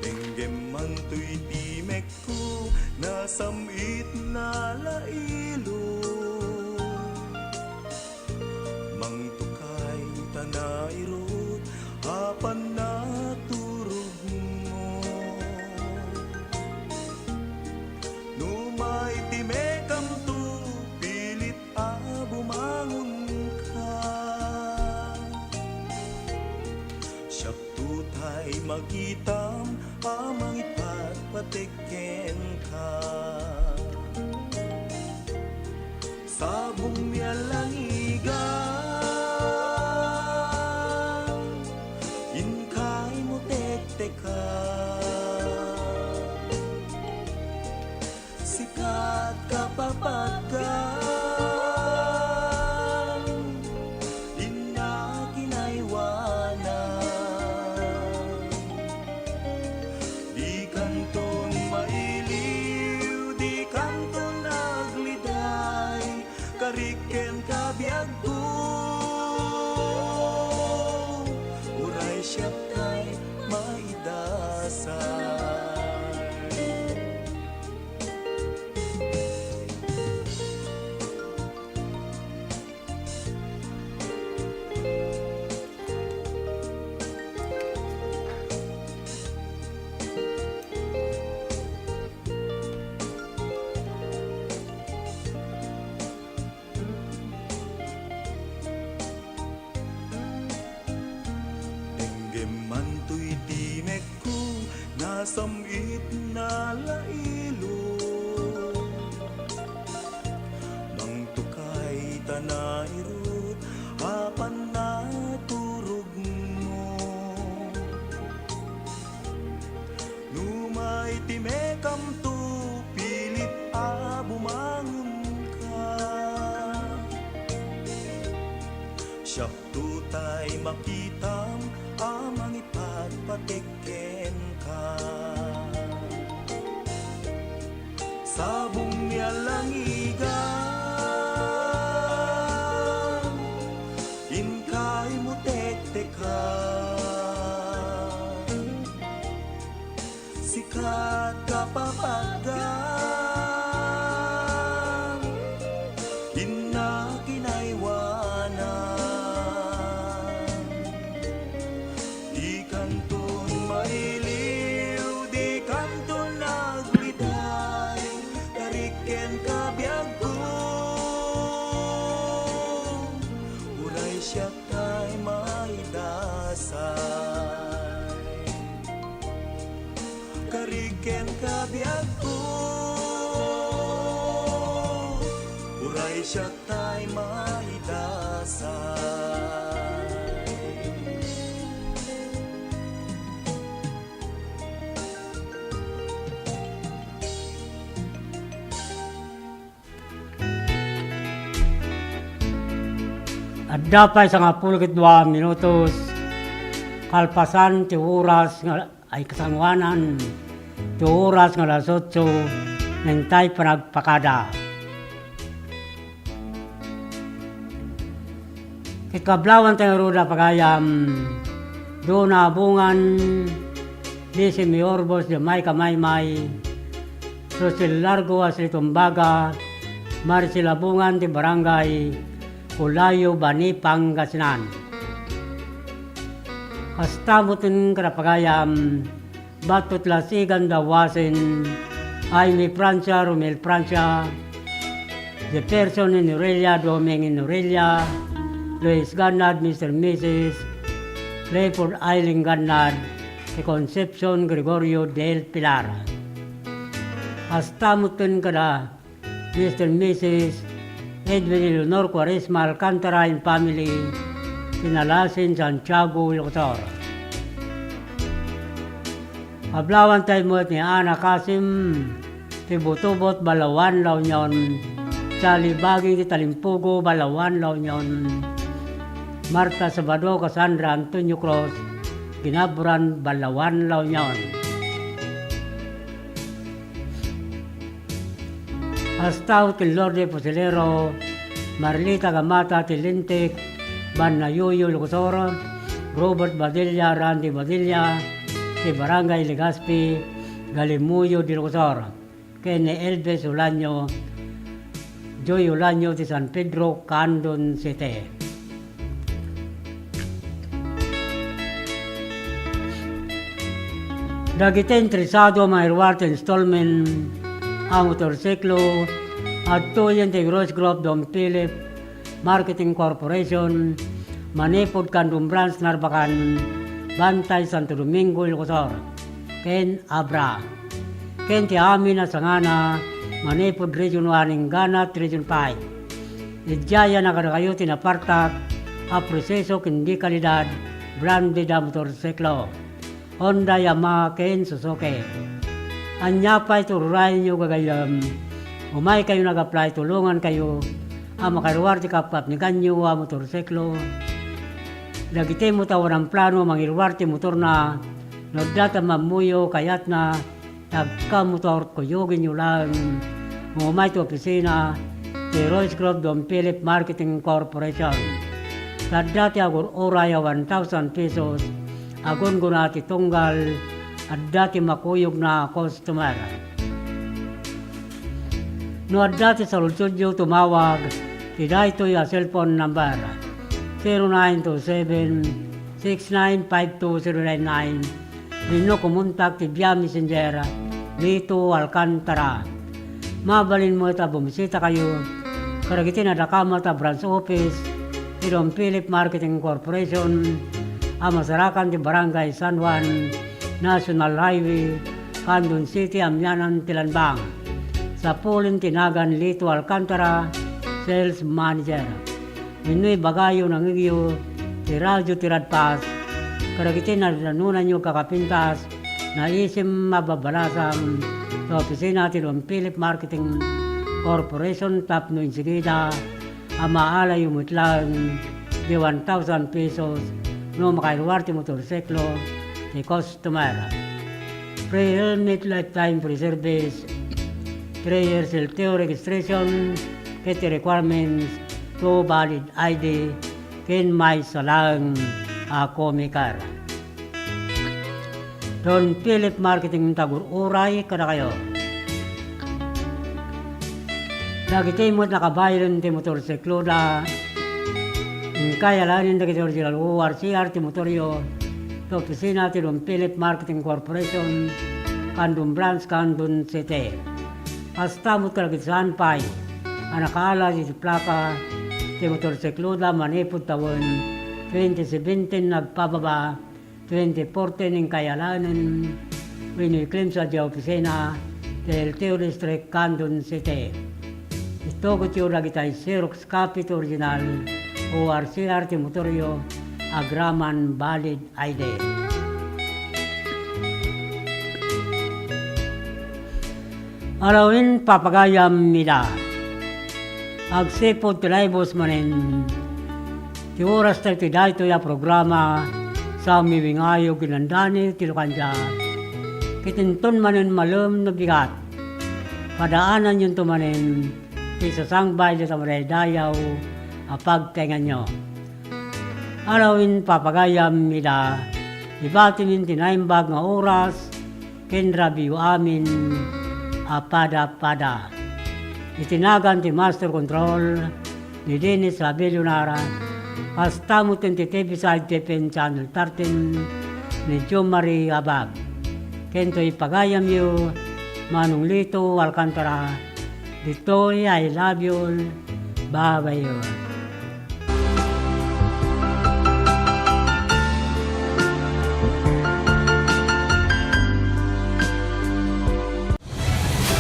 Denggem man toy timekko, nasam-itna la ilog. Mangtukay ta nairut a pannaturogmo. No maitimekamto, pilit a bumangonka. Siakto tay makitam a mangipatpateg kenka. Sabong mi a langigan, inkay mo tektekan. Sikat kapapatgan, inna kinaywanan. Dikanton mailiw, dikanton agliday, karik kenka biagko. Uray siak tay maidasay. Denggem man toy timekko, nasam-itna la ilog. Mangtukay ta nairut a pannaturogmo. No maitimekamto, pilit a bumangonka. Siakto tay makitam a mangipatpateg kenka. Sabong mi a langigan, inkay mo tektekan. Sikat kapapagan, inna kinaiwanan. Di kanton mailiw, di kanton nagliday, kariken kabiagko, uray siak tay maidasay. Kariken kabiagko, uray siak tay maidasay. Adda pay sangapulo ket dua minutos kalpasan ti oras nga, ay, kasangoanan ti oras nga alas otso, nentay panagpakada. Ket kablawanta ngarud a pagayam, Dona Abungan, Lizzie Miyorbos, Jamaica Maymay, Rosel Largo, Ashley Tumbaga, Marcel Abungan ti Barangay Colayo, Bani, Pangasinan. Kasta met kada pagayam, Batot Lasigan, Dawasen, Aimee Francia, Romel Francia, Jefferson Inorella, Doming Inorella, Luis Gannard, Mister Missus Clifford Eileen Gannard, ti Concepcion Gregorio del Pilar. Kasta met kada Mister Missus Edwin Eleanor Cuaresma Alcantara and family, ti Nalasen, Santiago, Ilocos Sur. Kablawantay met ni Ana Casim, ti Butubot, Balaoan, La Union, Charlie Baging, ti Talimpugo, Balaoan, La Union, Marta Sabado, Cassandra Antonio Cruz, Ginaburan, Balaoan, La Union. Kasta met ken Lourdes Fusilero, Marlita Gamata ti Lintik, Banna Yuyo, Ilocos Sur, Robert Badilla, Randy Badilla, ti Barangay Legazpi, Galimuyod, Ilocos Sur, ken ni Elvis Ulanio, Joy Ulanio ti San Pedro, Candon City. Dagiti interesado a mangiruar ti installment a motorsiklo, adtoyen ti Rose Group Don Philip Marketing Corporation, manipud Candon Branch, Narbacan, bantay Santo Domingo, Ilocos Sur, ken Abra, ken ti amin a sangana manipud Region one, Angat-Region five. Idiay a kadakayo ti napartak a proseso ken di kalidad, branded a motorsiklo, Honda, Yamaha, ken Suzuki. Ania pay ti ururayenyo, gagayyem? Umaykayo nag-apply, tulongankayo a makaruar ti kapkapneganyo a motorsiklo. Dagiti met a awan plano a mangiruar ti motorna, no adda ti ammuyo, kayatna, ti agkamotor, kuyogenyo laeng nga umay ti opisina ti Royce Group Don Philip Marketing Corporation. Ta adda ti agur-uray a one thousand pesos a gunggona ti tunggal, adda ti makuyogna a customer. No adda ti saludsodyo, tumawag ti daytoy a cellphone number, zero nine two seven, six nine five two zero nine nine, wenno kumontak ti via Messenger, Lito Alcantara. Mabalin met a bumisitakayo kadagiti nadakamat a branch office ti Don Philip Marketing Corporation a masarakan ti Barangay San Juan, National Highway, Candon City, amianan ti Lanbang. Sapulen ti nagan Lito Alcantara, Sales Manager. Wenno ibagayo nangngegyo ti radio ti Radpas kadagiti nanunanyo kakapintas, naisim a babalasam ta opisina ti Don Philip Marketing Corporation tapno insigida a maalayo met laeng ti one thousand pesos no makairuar ti motorsiklo ti customer. Free helmet, lifetime free service, three years L T O registration, ket ti requirements, two valid I D, ken maysa laeng a comicar. Don Philip Marketing tagur-uray kadakayo. Dagiti met nakabaylon ti motorsikloda, inkay alaenen dagiti original O R C R ti motoryo, ti opisina ti Don Philip Marketing Corporation, Candon Branch, Candon City. Kasta met kadagiti saan pay a nakaalas iti plaka ti motorsikloda manipud tawen twenty seventeen agpababa, twenty fourteen inkay alaenen wenno i-claim sa diay opisina ti L T O District, Candon City. Itugotyo dagitay Xerox copy ti original O R C R ti motoryo agraman valid I D. Alawen papagayam ida. Agsipud ti naibus manen ti oras tayo ti daytoy a programa, sa umiwingayo ginandani ti lukandia. Kitinton manen malem no bigat. Padaananyonto manen ti sasangbay dita madaydayaw a pagtaenganyo. Alawen papagayam ida, ibatimin ti naimbag nga oras ken rabiyo amin a pada-pada. Iti nagan ti Master Control ni Dennis Labellonara, kasta met ti T V Side T P N Channel thirteen ni Jomari Abag. Ken toy ipagayamyo, Manong Lito Alcantara, ditoy I love you all. Bye-bye.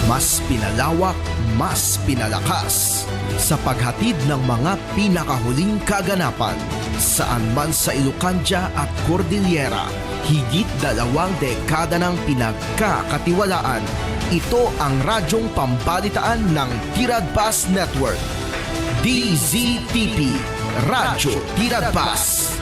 Mas pinalawak, mas pinalakas sa paghatid ng mga pinakahuling kaganapan. Saan man sa Ilocandia at Cordillera, higit dalawang dekada nang pinagkakatiwalaan. Ito ang radyong pambalitaan ng Tiradpas Network. D Z T P, Radyo Tiradpas.